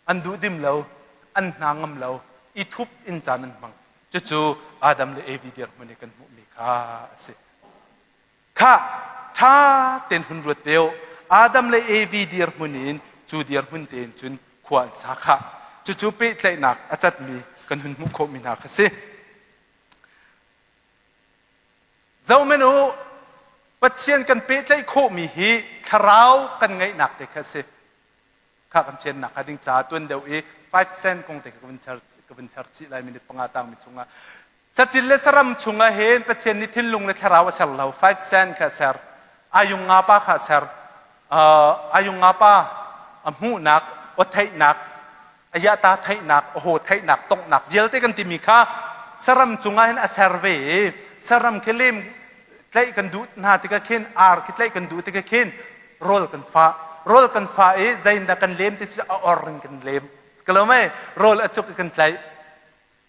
An duhdim lo. An hna ngam lo. I thup in caan an hmang. Cucu Adam le Evi dirhmun i kan hmuhmi kha a si. Khah, ṭha tein hun ruat ve u. Adam le Evi dirhmun in cu dirhmun tein cun khua an sa khah. Cucu pehtlaihnak a catmi kan hun hmuh khawhmi hna kha si. Zohmanh u, Pathian kan pehtlaih khawhmi hi thlarau kan ngeihnak te kha a si. Kha kan fiannak hnga ding caah tuan deuh i 5 cent kong te kha ka vun char, ka vun char chih lai minute panga tangmi chungah. Saṭil le saram chungah hin Pathian nih thinlung le thlarau a ser lo. 5 cent kha a ser. Ayung nga pa kha a ser. Uh, ayung nga pa a hmuhnak, aw theihnak, a yata theihnak, a haw theihnak, tonghnak vialte kan timi kha saram cungah hin a ser ve i saram khi lem tlaih kan duh hna tikah khin ar khi tlaih kan duh tikah khin rawl kan fah. Rawl kan fah i zeiindah kan lem ti cu a or in kan lem. Ka mei rawl a cuk i kan tlaih.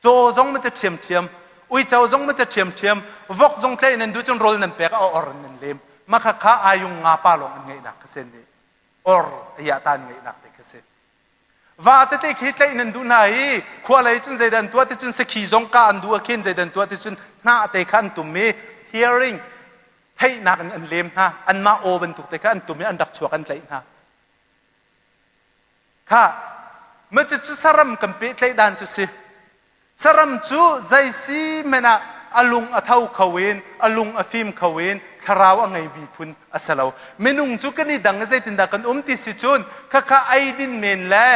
Caw zong ma ca ṭhiamṭhiam, uico zong ma ca ṭhiamṭhiam, vok zong tlaih nan duh cun rawl nan pek a or in nan lem. Mah kha kha ayung nga pa lawng an ngeihnak kha si nih or a yah ta an ngeihnak te kha si. Va tete khi tlaih nan duh hna i khua lei cun zeidah an tuah ti cun sakhi zong ka an duh ah khin zeidah an tuah ti cun hnah te kha an tum i hearing theihnak in an lem hna anmah aw bantuk te kha an tum i an rak chuak an tlaih hna. Kha ma cucu saram kan pehtlaih dan cu si. Saram cu zei si hmanh ah a lung a tho kho in a lung a fim kho in thlarau a ngeimi phun a si lo. Minung cu kan i dang i zeitindah kan um ti si cun khakha eidin men le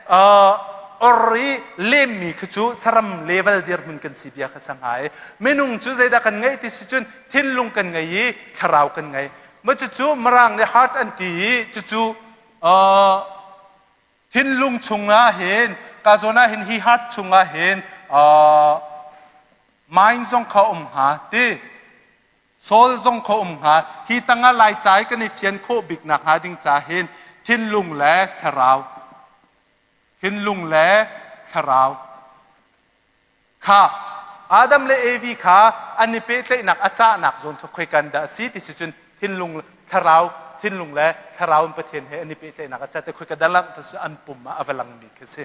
uh, or i lemmi khi cu saram level dirhmun kan si bia kha sa hnga i minung cu zeidah kan ngeih ti si cun thinlung kan ngei i thlarau kan ngei. Ma cucu Mirang nih heart an ti i cucu Uh, thinlung chungah hin ka zawn ah hin hi heart chungah hin uh, mind zong kha um hnga ti soul zong kha um hnga hi tangah lai cai kan i fian khawh bik nak hnga ding ca hin thinlung le thlarau thinlung le thlarau Kha Adam le Evi kha an i pehtlaihnak a cahnak zawn kha khoikan dah a si ti si cun thinlung thlarau thinlung le thlarau in Pathian he an i pehtlaihnak a cat i khoika dah langh ti cu an pum ah a va langmi khi si.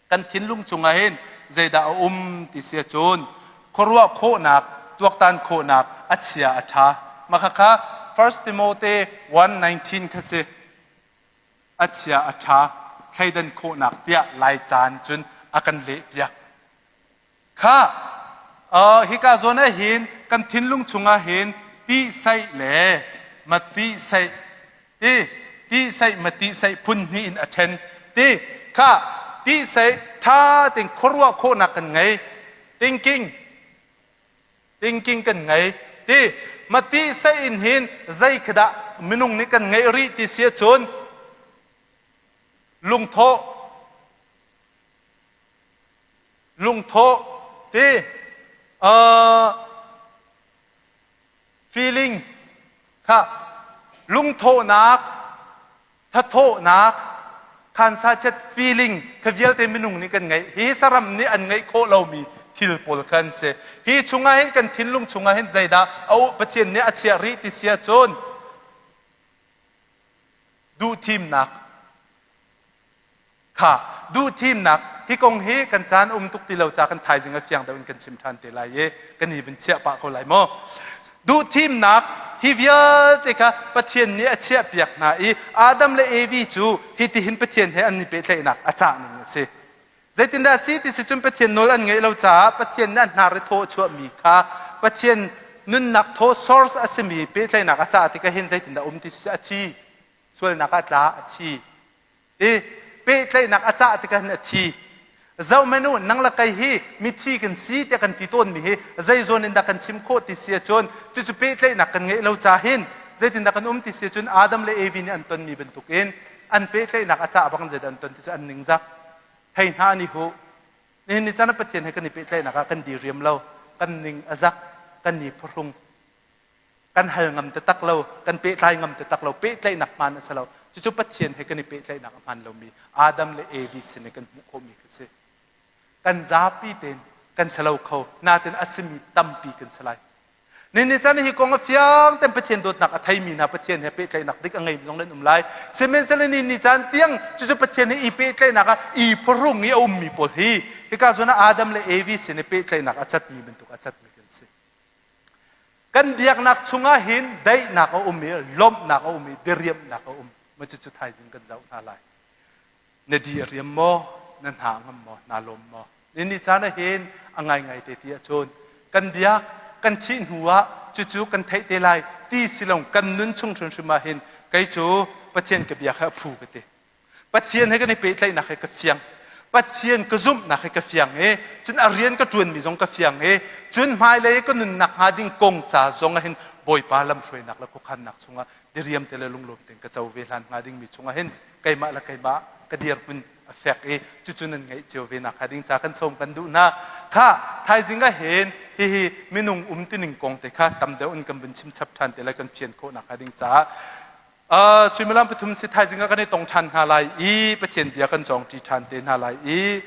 Kan thinlung chungah hin zeidah a um ti si ahcun khuaruah khawhnak, tuaktan khawhnak a chia a ṭha. Mah khakha 1 Timote 1:19 kha si. A chia a ṭha thleidan khawhnak tiah Lai caan cun a kan lehpiak. Kha hika zawn ah hin kan thinlung chungah hin ti saih le mati saih ti ti saih mati saih phun hnih in a ṭhen ti kha ti saih ṭha tein khuaruah khawhnak kan ngei thinking thinking kan ngei ti mati saih in hin zei khi dah minung nih kan ngeih rih ti si ahcun lungthawh lungthawh ti feeling kha lungthawhnak thathawhnak khansa chet feeling kha vialte minung nih kan ngeih. Hi saram nih an ngeih khawh lomi thil pawl kha an si. Hi chungah hin kan thinlung chungah hin zeidah a Pathian nih a chiah rih ti si ahcun duhthimnak Kha duhthimnak hi kong hi kan caan um tuk ti lo ca kan thaizing a fiang deuh in kan chim ṭhan te lai i kan i vun chiah pah ko lai maw? Duhthimnak hi vialte kha Pathian nih a chiahpiak hna i Adam le Evi cu hitihin Pathian he an i pehtlaihnak a cah ning a si. Zeitindah a si ti si cun Pathian nawl an ngaih lo caah Pathian nih an hnar i thaw a chuahmi kha Pathian nunnak thaw source a simi pehtlaihnak a cah tikah hin zeitindah um ti si a thi sualnak ah tla a thi I pehtlaihnak a cah tikah hin a thi. Zohhmanh u, nang le kei hi mithi kan si tiah kan ti tawnmi hi zei zawn in dah kan chim khawh ti si ahcun cucu pehtlaihnak kan ngeih lo ca hin zeitindah kan um ti si ahcun Adam le Evi nih an tonmi bantukin an pehtlaihnak a cah bak in zeidah an ton ti cu an ningzak. Thei hna an i huh. Nihin ni caan ah Pathian he kan i pehtlaihnak ah kan diriam lo, kan ning a zak, kan i phuhrung. Kan hal ngam taktak lo, kan pehtlai ngam taktak lo, pehtlaihnak hmaan a si lo. Cucu Pathian he kan i pehtlaihnak a hmaan lomi Adam le Evi sin i kan hmuh khawhmi kha si. Kan zapi tein kan si lo kho, natin a simi tampi kan si lai. Nihin caan hi kong a fiang ten Pathian dawtnak a theimi hna Pathian he pehtlaihnak dik a ngei zong nan um lai. Sihmanhsehlaw ni ni caan tiang cucu Pathian he i pehtlaihnak ah i phuhrung i a ummi pawl hi hika zawn ah Adam le Evi sin i pehtlaihnak a catmi bantuk a catmi kan si. Kan biaknak chungah hin daihnak a um i lawmhnak a um i diriamhnak a um. Ma cucu thaizing kan zoh hna lai. Na di a riam maw? Na hna a ngam maw? Naa lawm maw? Ni ni caan ah hin a ngaingai te ti ahcun kan biak kan thih hnu ah cucu kan theih te lai ti si lo kan nun chung hrimhrim ah hin kei cu Pathian ka biak hi a phu ka ti. Pathian he kan i pehtlaihnak he ka fiang. Pathian ka zumhnak he ka fiang i cun a rian ka ṭuanmi zong ka fiang i cun hmailei ka nunnak hnga ding kong ca zong ah hin Bawipa lamhruainak le khuakhannak chungah diriam te le lunglawm tein ka co ve hlan hnga dingmi chungah hin keimah le keimah ka dirhmun a fek i cucu nan ngeih cio ve nak hnga ding ca kan sawm kan duh hna. Kha thaizing ah hin hihi minung um tining kong te kha tam deuh in kan vun chim chap ṭhan te lai kan fian khawh nak hnga ding caah Suimilam pathum si thaizing ah kan i tong ṭhan hna lai i Pathian bia kan cawngṭi ṭhan te hna lai i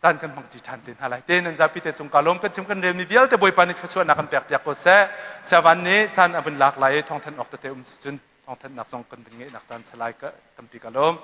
caan kan hmangṭi ṭhan te hna lai. Te nan zapi te cung ka lawm kan chim kan relmi vialte Bawipa nih thluachuahnak kan pek piak ko seh. Siavan nih caan a vun lak lai i thawngthanh awk tete um si cun thawngthanhnak zong kan vun ngeihnak caan si lai ka tampi ka lawm.